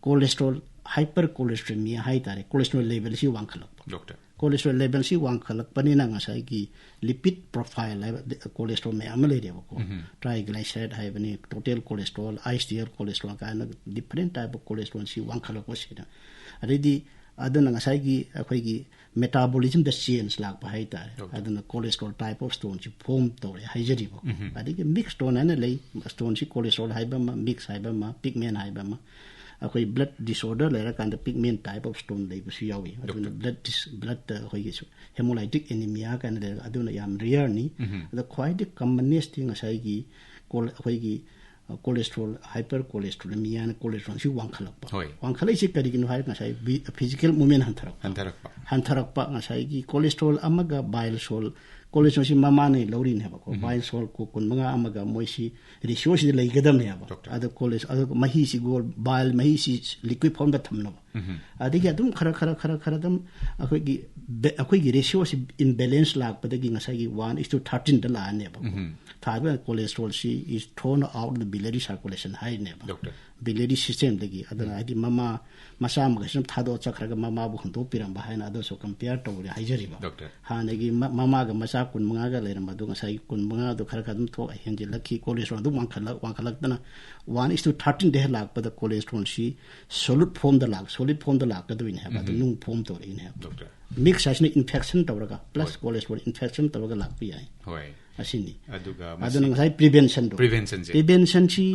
cholesterol, hypercholesterolemia ꯍꯥꯏꯇꯥꯔꯦ, cholesterol levelꯁꯤ ꯋꯥꯡꯈꯠꯂꯛꯄ꯫ Doctor꯫ Cholesterol levelꯁꯤ ꯋꯥꯡꯈꯠꯂꯛꯄꯅꯤꯅ ꯉꯁꯥꯏꯒꯤ lipid profile ꯍꯥꯏꯕ cholesterol ꯃꯌꯥꯝ ꯑꯃ ꯂꯩꯔꯦꯕꯀꯣ꯫ ꯎꯝ꯫ Triglyceride ꯍꯥꯏꯕꯅꯤ, total cholesterol, H D L cholesterol ꯀꯥꯏꯅ different type of cholesterolꯁꯤ ꯋꯥꯡꯈꯠꯂꯛꯄꯁꯤꯅ꯫ ꯑꯗꯩꯗꯤ ꯑꯗꯨꯅ ꯉꯁꯥꯏꯒꯤ ꯑꯩꯈꯣꯏꯒꯤ metabolismꯗ change ꯂꯥꯛꯄ ꯍꯥꯏꯇꯥꯔꯦ꯫ Okay꯫ ꯑꯗꯨꯅ cholesterol type of stoneꯁꯤ form ꯇꯧꯔꯦ ꯍꯥꯏꯖꯔꯤꯕꯀꯣ꯫ ꯎꯝ꯫ ꯑꯗꯒꯤ mixed stone ꯍꯥꯏꯅ ꯂꯩ, stoneꯁꯤ cholesterol ꯍꯥꯏꯕ ꯑꯃ, mix ꯍꯥꯏꯕ ꯑꯃ, pigment ꯍꯥꯏꯕ ꯑꯃ꯫ ꯑꯩꯈꯣꯏ blood disorder ꯂꯩꯔꯀꯥꯟꯗ pigment type of stone ꯂꯩꯕꯁꯨ ꯌꯥꯎꯏ꯫ ꯑꯗꯨꯅ Doctor꯫ Blood dis-, bloodꯇ ꯑꯩꯈꯣꯏꯒꯤ hemolytic anemia ꯀꯥꯏꯅ ꯂꯩꯔꯒ ꯑꯗꯨꯅ ꯌꯥꯝ rareꯅꯤ꯫ ꯎꯝ꯫ ꯑꯗ ꯈ꯭ꯋꯥꯏꯗꯒꯤ commonestꯇꯤ ꯉꯁꯥꯏꯒꯤ col-, ꯑꯩꯈꯣꯏꯒꯤ, ꯑ, cholesterol, hypercholesterolemiaꯅ cholesterolꯁꯤ ꯋꯥꯡꯈꯠꯂꯛꯄ꯫ ꯍꯣꯏ꯫ ꯋꯥꯡꯈꯠꯂꯛꯏꯁꯤ ꯀꯔꯤꯒꯤꯅꯣ ꯍꯥꯏꯔꯒ ꯉꯁꯥꯏ ꯕꯤ-, physical movement ꯍꯟꯊꯔꯛꯄ꯫ ꯍꯟꯊꯔꯛꯄ꯫ ꯍꯟꯊꯔꯛꯄ, ꯉꯁꯥꯏꯒꯤ cholesterol ꯑꯃꯒ bile salt, cholesterolꯁꯤ ꯃꯃꯥꯅ ꯂꯧꯔꯤꯅꯦꯕꯀꯣ꯫ ꯎꯝ꯫ Bile salt ꯀꯨ-, ꯀꯨꯟꯃꯉꯥ ꯑꯃꯒ ꯃꯣꯏꯁꯤ ratioꯁꯤꯗ ꯂꯩꯒꯗꯕꯅꯦꯕ꯫ Doctor꯫ ꯑꯗ ꯀꯣꯂꯦꯁ-, ꯑꯗꯨꯒ ꯃꯍꯤꯁꯤ gall, bile ꯃꯍꯤꯁꯤ liquid formꯗ ꯊꯝꯅꯕ꯫ ꯑꯗꯒꯤ ꯑꯗꯨꯝ ꯈꯔ ꯈꯔ ꯈꯔ ꯈꯔ ꯑꯗꯨꯝ ꯑꯩꯈꯣꯏꯒꯤ ꯕꯦ- ꯑꯩꯈꯣꯏꯒꯤ ꯔꯦꯁꯤꯌꯣꯁꯤ ꯏꯝꯕꯦꯂꯦꯟꯁ ꯂꯥꯛꯄꯗꯒꯤ ꯉꯁꯥꯏꯒꯤ ꯋꯥꯟ ꯏꯁ ꯇꯨ ꯊꯥꯔꯇꯤꯟꯗ ꯂꯥꯛꯑꯅꯦꯕ꯫ ꯊꯥꯕ ꯀꯣꯂꯦꯁꯇ꯭ꯔꯣꯜꯁꯤ is thrown out the biliary circulation ꯍꯥꯏꯅꯦꯕ, ꯗꯣꯛꯇꯔ꯫ ꯕꯤꯂꯤꯌꯔꯤ ꯁꯤꯁꯇꯦꯝꯗꯒꯤ꯫ ꯑꯗꯨꯅ ꯍꯥꯏꯗꯤ ꯃꯃꯥ ꯃꯆꯥ ꯑꯃꯈꯩꯁꯨ ꯑꯗꯨꯝ ꯊꯥꯗꯣꯛꯑ ꯆꯠꯈ꯭ꯔꯒ ꯃꯃꯥꯕꯨ ꯍꯨꯟꯗꯣꯛꯄꯤꯔꯝꯕ ꯍꯥꯏꯅ ꯑꯗꯨꯁꯨ ꯀꯝꯄꯤꯌꯔ ꯇꯧꯔꯦ ꯍꯥꯏꯖꯔꯤꯕ꯫ ꯗꯣꯛꯇꯔ꯫ ꯍꯥꯟꯅꯒꯤ ꯃ- ꯃꯃꯥꯒ ꯃꯆꯥ ꯀꯨꯟꯃꯉꯥꯒ ꯂꯩꯔꯝꯕꯗꯨ ꯉꯁꯥꯏꯒꯤ ꯀꯨꯟꯃꯉꯥꯗꯨ ꯈꯔ ꯈꯔ ꯑꯗꯨꯝ ꯊꯣꯛꯑ ꯍꯦꯟꯖꯤꯜꯂꯛꯈꯤ꯫ ꯀꯣꯂꯦꯁꯇ꯭ꯔꯣꯜ ꯑꯗꯨꯝ ꯋꯥꯡꯈꯠꯂꯛ ꯋꯥꯡꯈꯠꯂꯛꯇꯅ ꯋꯥꯟ ꯏꯁ ꯇꯨ ꯊꯥꯔꯇꯤꯟꯗ ꯍꯦꯛ ꯂꯥꯛꯄꯗ ꯀꯣꯂꯦꯁꯇ꯭ꯔꯣꯜꯁꯤ ꯁꯣꯂꯤꯠ ꯐꯣꯝꯗ ꯂꯥꯛ ꯁꯣꯂꯤꯠ ꯐꯣꯝꯗ ꯂꯥꯛꯀꯗꯣꯏꯅꯦ ꯍꯥꯏꯕ, ꯑꯗꯨ ꯅꯨꯡ ꯐꯣꯝ ꯇꯧꯔꯛꯏꯅꯦ ꯍꯥꯏꯕ꯫ ꯗꯣꯛꯇꯔ꯫ ꯃꯤꯛꯁ ꯍꯥꯏꯁꯤꯅ ꯏꯟꯐꯦꯛꯁꯟ ꯇꯧꯔꯒ ꯄ꯭ꯂꯁ ꯍꯣꯏ꯫ ꯀꯣꯂꯦꯁꯇ꯭ꯔꯣꯜ ꯏꯟꯐꯦꯛꯁꯟ ꯇꯧꯔꯒ ꯂꯥꯛꯄ ꯌꯥꯏ꯫ ꯍꯣꯏ꯫ ꯑꯁꯤꯅꯤ꯫ ꯑꯗꯨꯒ ꯑꯗꯨꯅ ꯃꯁꯤ ꯉꯁꯥꯏ ꯄ꯭ꯔꯤꯚꯦꯟꯁꯟꯗꯣ ꯄ꯭ꯔꯤꯚꯦꯟꯁꯟꯁꯦ꯫ ꯄ꯭ꯔꯤꯚꯦꯟꯁꯟꯁꯤ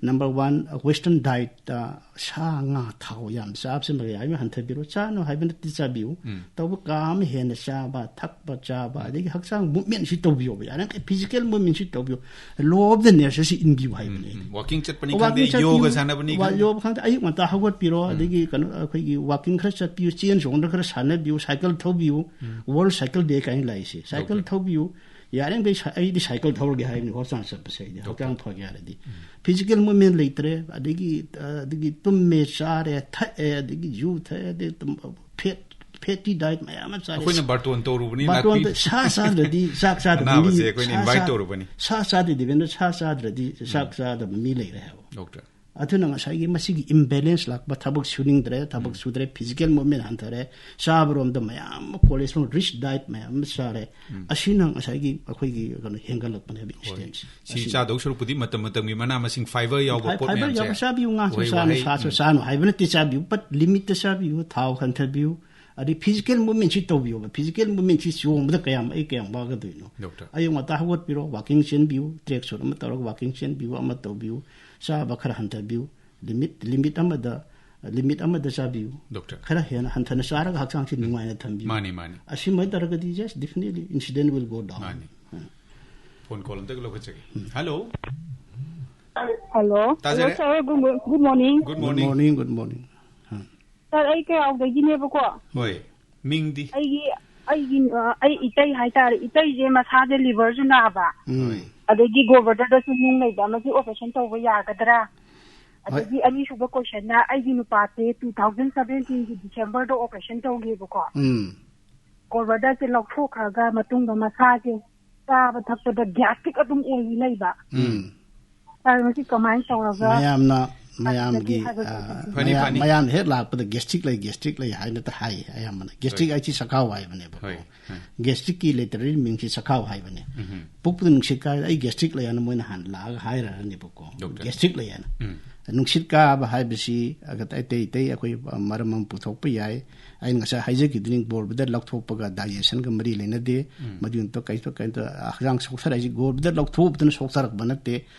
ꯅꯝꯕꯔ ꯋꯥꯟ, ꯋꯦꯁꯇꯔꯟ ꯗꯥꯏꯠꯇ ꯁꯥ ꯉꯥ ꯊꯥꯎ ꯌꯥꯝ ꯆꯥꯕꯁꯤꯃ ꯌꯥꯔꯤꯕ ꯍꯟꯊꯕꯤꯔꯣ꯫ ꯆꯥꯅꯨ ꯍꯥꯏꯕ ꯅꯠꯇꯦ, ꯆꯥꯕꯤꯌꯨ꯫ ꯇꯧꯕ ꯀꯥ ꯑꯃ ꯍꯦꯟꯅ ꯆꯥꯕ, ꯊꯛꯄ, ꯆꯥꯕ, ꯑꯗꯒꯤ ꯍꯛꯆꯥꯡ ꯃꯨꯞꯃꯦꯟꯁꯤ ꯇꯧꯕꯤꯌꯣꯕ꯫ ꯌꯥꯔꯤꯈꯩ ꯐꯤꯖꯤꯀꯦꯜ ꯃꯨꯞꯃꯦꯟꯁꯤ ꯇꯧꯕꯤꯌꯣ꯫ ꯂꯣ ꯑꯣꯐ ꯗ ꯅꯦꯆꯔꯁꯤ ꯏꯟꯕꯤꯌꯨ ꯍꯥꯏꯕꯅꯦ꯫ ꯋꯥꯀꯤꯡ ꯆꯠꯄꯅꯤ ꯋꯥꯀꯤꯡ ꯈꯪꯗꯦ, ꯆꯠꯄꯤꯌꯨ, ꯌꯣꯒ ꯁꯥꯟꯅꯕꯅꯤ ꯋꯥ- ꯈꯪꯗꯦ꯫ ꯌꯣꯒ ꯈꯪꯗꯦ, ꯑꯌꯨꯛ ꯉꯟꯇꯥ ꯍꯧꯒꯠꯄꯤꯔꯣ꯫ ꯑꯗꯒꯤ ꯀꯩꯅꯣ ꯑꯩꯈꯣꯏꯒꯤ ꯋꯥꯀꯤꯡ ꯈꯔ ꯆꯠꯄꯤꯌꯨ, ꯆꯦꯟ ꯆꯣꯡꯗꯅ ꯈꯔ ꯁꯥꯟꯅꯕꯤꯌꯨ, ꯁꯥꯏꯀꯜ ꯊꯧꯕꯤꯌꯨ꯫ ꯋꯥꯔꯜ ꯁꯥꯏꯀꯜ ꯗꯦ ꯀꯥꯏꯅ ꯂꯥꯛꯏꯁꯦ꯫ ꯁꯥꯏꯀꯜ ꯊꯧꯕꯤꯌꯨ꯫ ꯌꯥꯔꯤꯈꯩ ꯁꯥ- ꯑꯩꯗꯤ ꯁꯥꯏꯀꯜ ꯊꯧꯔꯒꯦ ꯍꯥꯏꯕꯅꯤ ꯍꯣꯁꯄꯤꯇꯥꯜ ꯆꯠꯄꯁꯦ ꯑꯩꯗꯤ ꯍꯛꯆꯥꯡ ꯐꯒꯦ ꯍꯥꯏꯔꯗꯤ꯫ ꯐꯤꯖꯤꯀꯦꯜ ꯃꯨꯞꯃꯦꯟ ꯂꯩꯇ꯭ꯔꯦ, ꯑꯗꯒꯤ ꯑꯗꯒꯤ ꯇꯨꯝꯃꯦ, ꯆꯥꯔꯦ, ꯊꯛꯑꯦ, ꯑꯗꯒꯤ ꯌꯨ ꯊꯛꯑꯦ, ꯑꯗꯒꯤ ꯐꯦꯠ ꯐꯦꯇꯤ ꯗꯥꯏꯠ ꯃꯌꯥꯝ ꯑꯃ ꯆꯥꯔꯦ꯫ ꯑꯩꯈꯣꯏꯅ ꯕꯥꯔꯇꯣꯟ ꯇꯧꯔꯨꯕꯅꯤ, ꯕꯥꯔꯇꯣꯟ ꯅꯥꯄꯤ- ꯇ- ꯁꯥ ꯆꯥꯗ꯭ꯔꯗꯤ ꯆꯥꯛ ꯆꯥꯗꯕ ꯑꯅꯥꯕꯁꯦ ꯃꯤ- ꯑꯩꯈꯣꯏꯅ ꯁꯥ ꯏꯟꯚꯥꯏꯠ ꯆꯥ- ꯇꯧꯔꯨꯕꯅꯤ꯫ ꯁꯥ ꯆꯥꯗꯦ ꯗꯤꯕꯦꯟꯗ ꯁꯥ ꯆꯥꯗ꯭ꯔꯗꯤ ꯆꯥꯛ ꯆꯥꯗꯕ ꯃꯤ ꯂꯩꯔꯦ ꯍꯥꯏꯕ꯫ ꯗꯣꯛꯇꯔ꯫ ꯑꯗꯨꯅ ꯉꯁꯥꯏꯒꯤ ꯃꯁꯤꯒꯤ ꯏꯝꯕꯦꯂꯦꯟꯁ ꯂꯥꯛꯄ, ꯊꯕꯛ ꯁꯨꯅꯤꯡꯗ꯭ꯔꯦ, ꯊꯕꯛ ꯁꯨꯗ꯭ꯔꯦ, ꯐꯤꯖꯤꯀꯦꯜ ꯃꯨꯞꯃꯦꯟ ꯍꯟꯊꯔꯦ, ꯆꯥꯕꯔꯣꯝꯗ ꯃꯌꯥꯝ ꯑꯃ ꯀꯣꯂꯦꯁꯇ꯭ꯔꯣꯜ ꯔꯤꯆ ꯗꯥꯏꯠ ꯃꯌꯥꯝ ꯑꯃ ꯆꯥꯔꯦ꯫ ꯑꯁꯤꯅ ꯉꯁꯥꯏꯒꯤ ꯑꯩꯈꯣꯏꯒꯤ ꯀꯩꯅꯣ ꯍꯦꯟꯒꯠꯂꯛꯄꯅꯦꯕ ꯏꯟꯁꯤꯗꯦꯟꯁ꯫ ꯁꯤ ꯆꯥꯗꯧ ꯁꯔꯨꯛꯄꯨꯗꯤ ꯃꯇꯝ ꯃꯇꯝꯒꯤ ꯃꯅꯥ ꯃꯁꯤꯡ ꯐꯥꯏꯕꯔ ꯌꯥꯎꯕ ꯄꯣꯠ ꯐꯥꯏꯕꯔ ꯃꯌꯥꯝꯁꯦ꯫ ꯌꯥꯎꯕ ꯆꯥꯕꯤꯌꯨ, ꯉꯥꯁꯨ ꯎꯍꯩ ꯆꯥꯅ ꯋꯥꯍꯩ, ꯁꯥꯁꯨ ꯎꯝ꯫ ꯆꯥꯅꯨ ꯍꯥꯏꯕ ꯅꯠꯇꯦ, ꯆꯥꯕꯤꯌꯨ꯫ ꯕꯠ ꯂꯤꯃꯤꯠꯇ ꯆꯥꯕꯤꯌꯨ, ꯊꯥꯎ ꯍꯟꯊꯕꯤꯌꯨ꯫ ꯑꯗꯩ ꯐꯤꯖꯤꯀꯦꯜ ꯃꯨꯞꯃꯦꯟꯁꯤ ꯇꯧꯕꯤꯌꯣꯕ꯫ ꯐꯤꯖꯤꯀꯦꯜ ꯃꯨꯞꯃꯦꯟꯁꯤ ꯆꯣꯡꯕꯗ ꯀꯌꯥꯝ ꯑꯩ ꯀꯌꯥꯝ ꯋꯥꯒꯗꯣꯏꯅꯣ? ꯗꯣꯛꯇꯔ꯫ ꯑꯌꯨꯛ ꯉꯟꯇꯥ ꯍꯧꯒꯠꯄꯤꯔꯣ, ꯋꯥꯀꯤꯡ ꯆꯦꯟꯕꯤꯌꯨ, ꯇ꯭ꯔꯦꯛ ꯁꯨꯠ ꯑꯃ ꯇꯧꯔꯒ ꯋꯥꯀꯤꯡ ꯆꯦꯟꯕꯤꯌꯨ, ꯑꯃ ꯇꯧꯕꯤꯌꯨ, ꯆꯥꯕ ꯈꯔ ꯍꯟꯊꯕꯤꯌꯨ, ꯂꯤꯃꯤꯠ ꯂꯤꯃꯤꯠ ꯑꯃꯗ ꯂꯤꯃꯤꯠ ꯑꯃꯗ ꯆꯥꯕꯤꯌꯨ꯫ ꯗꯣꯛꯇꯔ꯫ ꯈꯔ ꯍꯦꯟꯅ ꯍꯟꯊꯅ ꯆꯥꯔꯒ ꯍꯛꯆꯥꯡꯁꯤ ꯅꯨꯡꯉꯥꯏꯅ ꯊꯝꯕꯤꯌꯨ꯫ ꯃꯥꯅꯤ, ꯃꯥꯅꯤ꯫ ꯑꯁꯤꯃꯥꯏ ꯇꯧꯔꯒꯗꯤ yes, definitely incident will go down꯫ ꯃꯥꯅꯤ꯫ ꯐꯣꯟ ꯀꯣꯜ ꯑꯝꯇꯒ ꯂꯧꯈꯠꯆꯒꯦ꯫ ꯍꯜꯂꯣ꯫ ꯍꯜꯂꯣ꯫ ꯇꯥꯖꯔꯦ꯫ Hello, sir. Good morning. Good morning. Good morning, good morning. Sir, ꯑꯩ ꯀꯩꯔꯥꯎꯗꯒꯤꯅꯦꯕꯀꯣ꯫ ꯍꯣꯏ꯫ ꯃꯤꯡꯗꯤ? ꯑꯩꯒꯤ ꯑꯩꯒꯤ ꯑ, ꯑꯩ ꯏꯇꯩ ꯍꯥꯏꯇꯥꯔꯦ, ꯏꯇꯩꯁꯦ ꯃꯁꯥꯁꯦ ꯂꯤꯚꯔꯁꯨ ꯅꯥꯕ, ꯎꯝ꯫ ꯑꯗꯒꯤ ꯒꯣꯕꯔꯗꯔꯗꯁꯨ ꯅꯨꯡ ꯂꯩꯕ, ꯃꯁꯤ ꯑꯣꯄꯔꯦꯁꯟ ꯇꯧꯕ ꯌꯥꯒꯗ꯭ꯔꯥ? ꯑꯗꯒꯤ ꯑꯅꯤꯁꯨꯕ ꯀꯣꯏꯁꯟꯅ, ꯑꯩꯒꯤ ꯅꯨꯄꯥꯁꯦ ꯇꯨ ꯊꯥꯎꯖꯟ ꯁꯚꯦꯟꯇꯤꯟꯒꯤ ꯗꯤꯁꯦꯝꯕꯔꯗ ꯑꯣꯄꯔꯦꯁꯟ ꯇꯧꯈꯤꯕꯀꯣ꯫ ꯎꯝ꯫ ꯒꯣꯜ ꯕ꯭ꯂꯦꯗꯔꯁꯦ ꯂꯧꯊꯣꯛꯈ꯭ꯔꯒ ꯃꯇꯨꯡꯗ ꯃꯁꯥꯁꯦ ꯆꯥꯕ ꯊꯛꯄꯗ ꯒ꯭ꯌꯥꯁꯇ꯭ꯔꯤꯛ ꯑꯗꯨꯝ ꯑꯣꯏ ꯂꯩꯕ꯫ ꯎꯝ꯫ ꯁꯥꯔ, ꯃꯁꯤ ꯀꯃꯥꯏꯅ ꯇꯧꯔꯒ ꯃꯌꯥꯝꯅ, ꯃꯌꯥꯝꯒꯤ, ꯍꯥꯏꯕꯗꯤ ꯑ, ꯐꯅꯤ, ꯃꯌꯥꯝ, ꯐꯅꯤ꯫ ꯃꯌꯥꯝꯅ ꯍꯦꯛ ꯂꯥꯛꯄꯗ ꯒꯦꯁꯇ꯭ꯔꯤꯛ ꯂꯩ, ꯒꯦꯁꯇ꯭ꯔꯤꯛ ꯂꯩ ꯍꯥꯏꯅꯇ ꯍꯥꯏ ꯑꯌꯥꯝꯕꯅ꯫ ꯒꯦꯁꯇ꯭ꯔꯤꯛ ꯍꯣꯏ꯫ ꯍꯥꯏꯁꯤ ꯆꯈꯥꯎ ꯍꯥꯏꯕꯅꯦꯕꯀꯣ꯫ ꯍꯣꯏ, ꯍꯣꯏ꯫ ꯒꯦꯁꯇ꯭ꯔꯤꯛꯀꯤ ꯂꯤꯇꯔꯦꯔꯤ ꯃꯤꯡꯁꯤ ꯆꯈꯥꯎ ꯍꯥꯏꯕꯅꯦ꯫ ꯎꯝ꯫ ꯄꯨꯛꯇ ꯅꯨꯡꯁꯤꯠ ꯀꯥꯏꯔꯗꯤ ꯑꯩ ꯒꯦꯁꯇ꯭ꯔꯤꯛ ꯂꯩ ꯍꯥꯏꯅ ꯃꯣꯏꯅ ꯍꯥꯟꯅ ꯂꯥꯛꯑꯒ ꯍꯥꯏꯔꯅꯦꯕꯀꯣ꯫ ꯗꯣꯛꯇꯔ꯫ ꯒꯦꯁꯇ꯭ꯔꯤꯛ ꯂꯩ ꯍꯥꯏꯅ꯫ ꯎꯝ꯫ ꯅꯨꯡꯁꯤꯠ ꯀꯥꯕ ꯍꯥꯏꯕꯁꯤ ꯑꯇꯩ ꯑꯇꯩ ꯑꯩꯈꯣꯏ ꯃꯔꯝ ꯑꯃ ꯄꯨꯊꯣꯛꯄ ꯌꯥꯏ꯫ ꯑꯩꯅ ꯉꯁꯥꯏ ꯍꯥꯏꯖꯈꯤꯗꯨꯅꯤ, ꯒꯣꯜ ꯕ꯭ꯂꯦꯗꯔ ꯂꯧꯊꯣꯛꯄꯒ ꯗꯥꯏꯖꯦꯁꯟꯒ ꯃꯔꯤ ꯂꯩꯅꯗꯦ꯫ ꯎꯝ꯫ ꯃꯗꯨꯅ ꯀꯩꯁꯨ, ꯀꯩꯝꯇ ꯍꯛꯆꯥꯡ ꯁꯣꯛꯊꯔꯛꯏꯁꯤ ꯒꯣꯜ ꯕ꯭ꯂꯦꯗꯔ ꯂꯧꯊꯣꯛꯎꯕꯗꯨꯅ ꯁꯣꯛꯊꯔꯛꯄ ꯅꯠꯇꯦ꯫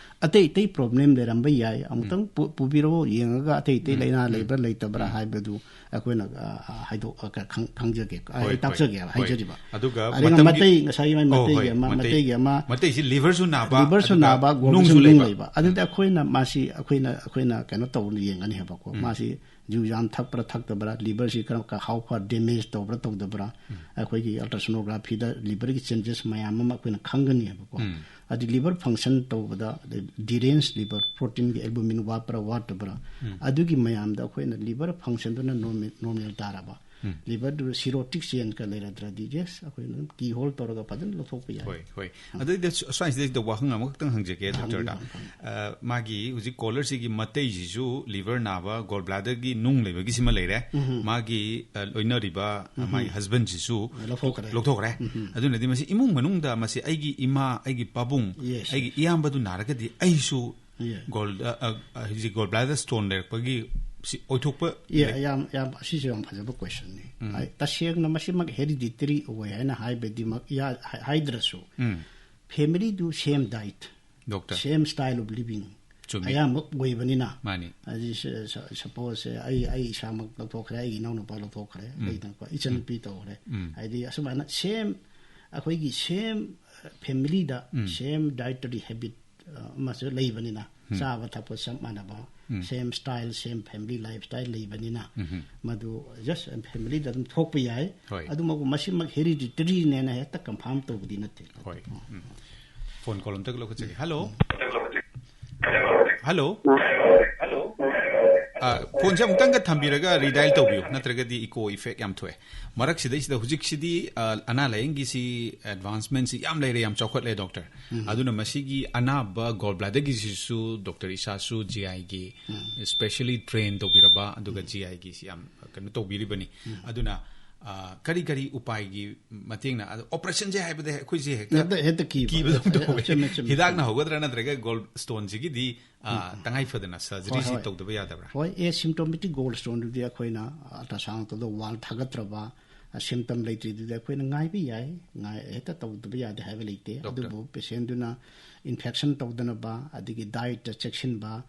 ꯑꯇꯩ ꯑꯇꯩ ꯄ꯭ꯔꯣꯕ꯭ꯂꯦꯝ ꯂꯩꯔꯝꯕ ꯌꯥꯏ꯫ ꯑꯃꯨꯛꯇꯪ ꯎꯝ꯫ ꯄꯨ-, ꯄꯨꯕꯤꯔꯛꯑꯣ, ꯌꯦꯡꯉꯒ ꯑꯇꯩ ꯑꯇꯩ ꯎꯝ, ꯂꯥꯏꯅꯥ ꯎꯝ, ꯂꯩꯕ꯭ꯔꯥ ꯂꯩꯇꯕ꯭ꯔꯥ ꯎꯝ꯫ ꯍꯥꯏꯕꯗꯨ ꯑꯩꯈꯣꯏꯅ, ꯑ, ꯑ, ꯍꯥꯏꯗꯣꯛ-, ꯑ, ꯈꯪ-, ꯈꯪꯖꯒꯦ, ꯑ, ꯍꯣꯏ, ꯍꯣꯏ, ꯇꯥꯛꯆꯒꯦ, ꯍꯣꯏ꯫ ꯍꯥꯏꯖꯔꯤꯕ꯫ ꯑꯗꯨꯒ ꯑꯗꯨꯒ ꯃꯇꯝꯒꯤ ꯃꯇꯩ, ꯉꯁꯥꯏꯒꯤ ꯃꯇꯩ-, ꯃꯇꯩꯒꯤ ꯑꯃ, ꯃꯇꯩ-, ꯃꯇꯩꯒꯤ ꯑꯃ, ꯃꯇꯩꯁꯤ ꯂꯤꯚꯔꯁꯨ ꯅꯥꯕ, ꯂꯤꯚꯔꯁꯨ ꯑꯗꯨꯒ ꯅꯥꯕ, ꯒꯣꯜꯗꯁꯨ ꯅꯨꯡꯁꯨ ꯅꯨꯡ ꯂꯩꯕ꯫ ꯂꯩꯕ꯫ ꯑꯗꯨꯗꯤ ꯑꯩꯈꯣꯏꯅ ꯃꯥꯁꯤ, ꯑꯩꯈꯣꯏꯅ, ꯑꯩꯈꯣꯏꯅ ꯀꯩꯅꯣ ꯇꯧꯕ ꯌꯦꯡꯒꯅꯤ ꯍꯥꯏꯕꯀꯣ꯫ ꯎꯝ꯫ ꯃꯥꯁꯤ ꯖꯨ ꯌꯥꯝ ꯊꯛꯄ꯭ꯔꯥ ꯊꯛꯇꯕ꯭ꯔꯥ, ꯂꯤꯚꯔꯁꯤ ꯀꯔꯝ ꯀ-, how far damage ꯇꯧꯕ꯭ꯔꯥ ꯇꯧꯗꯕ꯭ꯔꯥ, ꯎꯝ꯫ ꯑꯩꯈꯣꯏꯒꯤ ꯑꯜꯇ꯭ꯔꯥꯁꯣꯅꯣꯒ꯭ꯔꯥꯐꯤꯗ ꯂꯤꯚꯔꯒꯤ ꯆꯦꯟꯖꯦꯁ ꯃꯌꯥꯝ ꯑꯃ ꯑꯩꯈꯣꯏꯅ ꯈꯪꯒꯅꯤ ꯍꯥꯏꯕꯀꯣ꯫ ꯎꯝ꯫ ꯑꯗꯨ ꯂꯤꯚꯔ ꯐꯪꯁꯟ ꯇꯧꯕꯗ, ꯗꯤꯔꯦꯟꯖ ꯂꯤꯚꯔ, ꯄ꯭ꯔꯣꯇꯤꯟꯒꯤ ꯑꯦꯜꯕꯨꯃꯤꯟ ꯋꯥꯠꯄ꯭ꯔꯥ ꯋꯥꯠꯇꯕ꯭ꯔꯥ, ꯎꯝ꯫ ꯑꯗꯨꯒꯤ ꯃꯌꯥꯝꯗ ꯑꯩꯈꯣꯏꯅ ꯂꯤꯚꯔ ꯐꯪꯁꯟꯗꯨꯅ ꯅꯣꯔꯃꯦꯜ, ꯅꯣꯔꯃꯦꯜ ꯇꯥꯔꯕ, ꯎꯝ꯫ ꯂꯤꯚꯔꯗꯨ ꯁꯤꯔꯣꯇꯤꯛ ꯆꯦꯟꯖꯀ ꯂꯩꯔꯗ꯭ꯔꯗꯤ, ꯌꯦꯁ, ꯑꯩꯈꯣꯏꯅ ꯑꯗꯨꯝ ꯀꯤ ꯍꯣꯜ ꯇꯧꯔꯒ ꯐꯖꯅ ꯂꯧꯊꯣꯛꯄ ꯌꯥꯏ꯫ ꯍꯣꯏ, ꯍꯣꯏ꯫ ꯑꯗꯨꯗꯩꯗ ꯁ꯭ꯋꯥꯏꯁꯤꯗꯩꯗ ꯋꯥꯍꯪ ꯑꯃꯈꯛꯇꯪ ꯍꯪꯖꯒꯦ, ꯍꯪꯕꯤꯌꯨ, ꯗꯣꯛꯇꯔꯗ꯫ ꯍꯪꯕꯤꯌꯨ꯫ ꯑ, ꯃꯥꯒꯤ ꯍꯧꯖꯤꯛ ꯀꯣꯂꯔꯁꯤꯒꯤ ꯃꯇꯩꯁꯤꯁꯨ ꯂꯤꯚꯔ ꯅꯥꯕ, ꯒꯣꯜ ꯕ꯭ꯂꯥꯗꯔꯒꯤ ꯅꯨꯡ ꯂꯩꯕꯒꯤꯁꯤꯃ ꯂꯩꯔꯦ꯫ ꯎꯝ꯫ ꯃꯥꯒꯤ, ꯑ, ꯂꯣꯏꯅꯔꯤꯕ, ꯑ, ꯎꯝ꯫ ꯃꯥꯒꯤ ꯍꯁꯕꯦꯟꯁꯤꯁꯨ ꯂꯧꯊꯣꯛꯈ꯭ꯔꯦ꯫ ꯂꯧꯊꯣꯛꯈ꯭ꯔꯦ꯫ ꯎꯝ꯫ ꯑꯗꯨꯅꯗꯤ ꯃꯁꯤ ꯏꯃꯨꯡ ꯃꯅꯨꯡꯗ ꯃꯁꯤ ꯑꯩꯒꯤ ꯏꯃꯥ, ꯑꯩꯒꯤ ꯄꯥꯕꯨꯡ, ꯌꯦꯁ, ꯑꯩꯒꯤ ꯌꯦꯁ꯫ ꯏꯌꯥꯝꯕꯗꯨ ꯅꯥꯔꯒꯗꯤ ꯑꯩꯁꯨ ꯌꯦꯁ꯫ ꯒꯣꯜ, ꯑ, ꯑ, ꯑ, ꯍꯧꯖꯤꯛ ꯒꯣꯜ ꯕ꯭ꯂꯥꯗꯔ ꯁ꯭ꯇꯣꯟ ꯂꯩꯔꯛꯄꯒꯤ ꯁꯤ ꯑꯣꯏꯊꯣꯛꯄ ꯌꯦ, ꯂꯩ? ꯌꯥꯝ, ꯌꯥꯝ, ꯑꯁꯤꯁꯨ ꯌꯥꯝ ꯐꯖꯕ ꯀꯣꯏꯁꯟꯅꯤ꯫ ꯎꯝ꯫ ꯍꯥꯏ-, ꯇꯁꯦꯡꯅ ꯃꯁꯤꯃꯛ ꯍꯦꯔꯤꯗꯤꯇꯔꯤ ꯑꯣꯏ ꯍꯥꯏꯅ ꯍꯥꯏꯕꯗꯤꯃꯛ ꯌꯥ-, ꯍꯥꯏ-, ꯍꯥꯏꯗ꯭ꯔꯁꯨ, ꯎꯝ꯫ ꯐꯦꯃꯤꯂꯤꯗꯨ ꯁꯦꯝ ꯗꯥꯏꯠ, ꯗꯣꯛꯇꯔ꯫ ꯁꯦꯝ ꯁ꯭ꯇꯥꯏꯜ ꯑꯣꯐ ꯂꯤꯚꯤꯡ ꯆꯨꯝꯃꯤ꯫ ꯑꯌꯥꯝꯕ ꯑꯣꯏꯕꯅꯤꯅ, ꯃꯥꯅꯤ꯫ ꯍꯥꯏꯗꯤ ꯁ-, ꯁ-, ꯁꯄꯣꯁꯁꯦ ꯑꯩ, ꯑꯩ ꯏꯁꯥꯃꯛ ꯂꯧꯊꯣꯛꯈ꯭ꯔꯦ, ꯑꯩꯒꯤ ꯏꯅꯥꯎꯅꯨꯄꯥ ꯂꯧꯊꯣꯛꯈ꯭ꯔꯦ, ꯎꯝ꯫ ꯑꯩꯅꯀꯣ, ꯏꯆꯟꯅꯨꯄꯤ ꯎꯝ꯫ ꯇꯧꯈ꯭ꯔꯦ꯫ ꯎꯝ꯫ ꯍꯥꯏꯗꯤ ꯑꯁꯨꯃꯥꯏꯅ ꯁꯦꯝ, ꯑꯩꯈꯣꯏꯒꯤ ꯁꯦꯝ ꯐꯦꯃꯤꯂꯤꯗ ꯎꯝ꯫ ꯁꯦꯝ ꯗꯥꯏꯇꯔꯤ ꯍꯦꯕꯤꯠ ꯑꯃꯁꯨ ꯂꯩꯕꯅꯤꯅ, ꯎꯝ꯫ ꯆꯥꯕ ꯊꯛꯄ ꯆꯞ ꯃꯥꯟꯅꯕ, ꯎꯝ꯫ ꯁꯦꯝ ꯁ꯭ꯇꯥꯏꯜ, ꯁꯦꯝ ꯐꯦꯃꯤꯂꯤ ꯂꯥꯏꯐ ꯁ꯭ꯇꯥꯏꯜ ꯂꯩꯕꯅꯤꯅ, ꯎꯝ꯫ ꯃꯗꯨ ꯖꯁ ꯐꯦꯃꯤꯂꯤꯗ ꯑꯗꯨꯝ ꯊꯣꯛꯄ ꯌꯥꯏ꯫ ꯍꯣꯏ꯫ ꯑꯗꯨꯃꯛ ꯃꯁꯤꯃꯛ ꯍꯦꯔꯤꯗꯤꯇꯔꯤꯅꯦꯅ ꯍꯦꯛꯇ ꯀꯟꯐꯥꯔꯝ ꯇꯧꯕꯗꯤ ꯅꯠꯇꯦ꯫ ꯍꯣꯏ꯫ ꯎꯝ꯫ ꯐꯣꯟ ꯀꯣꯜ ꯑꯝꯇꯒ ꯂꯧꯈꯠꯆꯒꯦ꯫ ꯍꯜꯂꯣ꯫ ꯍꯜꯂꯣ꯫ ꯐꯣꯟꯁꯦ ꯑꯃꯨꯛꯇꯪꯒ ꯊꯝꯕꯤꯔꯒ ꯔꯤꯗꯥꯏꯜ ꯇꯧꯕꯤꯌꯨ, ꯅꯠꯇ꯭ꯔꯒꯗꯤ ꯏꯀꯣ ꯏꯐꯦꯛ ꯌꯥꯝ ꯊꯣꯛꯑꯦ꯫ ꯃꯔꯛꯁꯤꯗꯩꯁꯤꯗ ꯍꯧꯖꯤꯛꯁꯤꯗꯤ, ꯑ, ꯑꯅꯥ ꯂꯥꯌꯦꯡꯒꯤꯁꯤ ꯑꯦꯗꯚꯥꯟꯁꯃꯦꯟꯁꯤ ꯌꯥꯝ ꯂꯩꯔꯦ, ꯌꯥꯝ ꯆꯥꯎꯈꯠꯂꯦ, ꯗꯣꯛꯇꯔ꯫ ꯑꯗꯨꯅ ꯃꯁꯤꯒꯤ ꯑꯅꯥꯕ ꯒꯣꯜ ꯕ꯭ꯂꯥꯗꯔꯒꯤꯁꯤꯁꯨ ꯗꯣꯛꯇꯔ ꯏꯁꯥꯁꯨ ꯖꯤ ꯑꯥꯏꯒꯤ ꯁ꯭ꯄꯦꯁꯤꯌꯦꯜꯂꯤ ꯇ꯭ꯔꯦꯟ ꯇꯧꯕꯤꯔꯕ, ꯑꯗꯨꯒ ꯖꯤ ꯑꯥꯏꯒꯤꯁꯤ ꯌꯥꯝ ꯀꯩꯅꯣ ꯇꯧꯕꯤꯔꯤꯕꯅꯤ꯫ ꯑꯗꯨꯅ, ꯑ, ꯀꯔꯤ ꯀꯔꯤ ꯎꯄꯥꯏꯒꯤ ꯃꯇꯦꯡꯅ, ꯑꯗꯣ ꯑꯣꯄꯔꯦꯁꯟꯁꯦ ꯍꯥꯏꯕꯗ ꯑꯩꯈꯣꯏꯁꯦ ꯍꯦꯛꯇ ꯍꯦꯛꯇ, ꯍꯦꯛꯇ ꯀꯤꯕ꯫ ꯀꯤꯕꯗꯧ ꯇꯧꯋꯦ꯫ ꯆꯨꯝꯃꯦ, ꯆꯨꯝꯃꯦ, ꯍꯤꯗꯥꯛꯅ ꯆꯨꯝꯃꯦ꯫ ꯍꯧꯒꯗ꯭ꯔꯥ, ꯅꯠꯇ꯭ꯔꯒ ꯒꯣꯜ ꯁ꯭ꯇꯣꯟꯁꯤꯒꯤꯗꯤ, ꯑ, ꯎꯝ, ꯎꯝ꯫ ꯇꯉꯥꯏ ꯐꯗꯅ ꯁꯔꯖꯔꯤꯁꯤ ꯍꯣꯏ, ꯍꯣꯏ꯫ ꯇꯧꯗꯕ ꯌꯥꯗꯕ꯭ꯔꯥ? ꯍꯣꯏ, ꯑꯦ ꯁꯤꯝꯇꯣꯃꯦꯇꯤꯛ ꯒꯣꯜ ꯁ꯭ꯇꯣꯟꯗꯨꯗꯤ ꯑꯩꯈꯣꯏꯅ ꯑꯜꯇ꯭ꯔꯥꯁꯥꯎꯟ ꯇꯧꯗ ꯋꯥꯜ ꯊꯥꯒꯠꯇ꯭ꯔꯕ, ꯑ, ꯁꯤꯝꯇꯝ ꯂꯩꯇ꯭ꯔꯤꯗꯨꯗꯤ ꯑꯩꯈꯣꯏꯅ ꯉꯥꯏꯕ ꯌꯥꯏ, ꯉꯥꯏ-, ꯍꯦꯛꯇ ꯇꯧꯗꯕ ꯌꯥꯗꯦ ꯍꯥꯏꯕ ꯂꯩꯇꯦ꯫ ꯗꯣꯛꯇꯔ꯫ ꯑꯗꯨꯕꯨ ꯄꯦꯁꯦꯟꯗꯨꯅ ꯏꯟꯐꯦꯛꯁꯟ ꯇꯧꯗꯅꯕ, ꯑꯗꯒꯤ ꯗꯥꯏꯠꯇ ꯆꯦꯛꯁꯤꯟꯕ,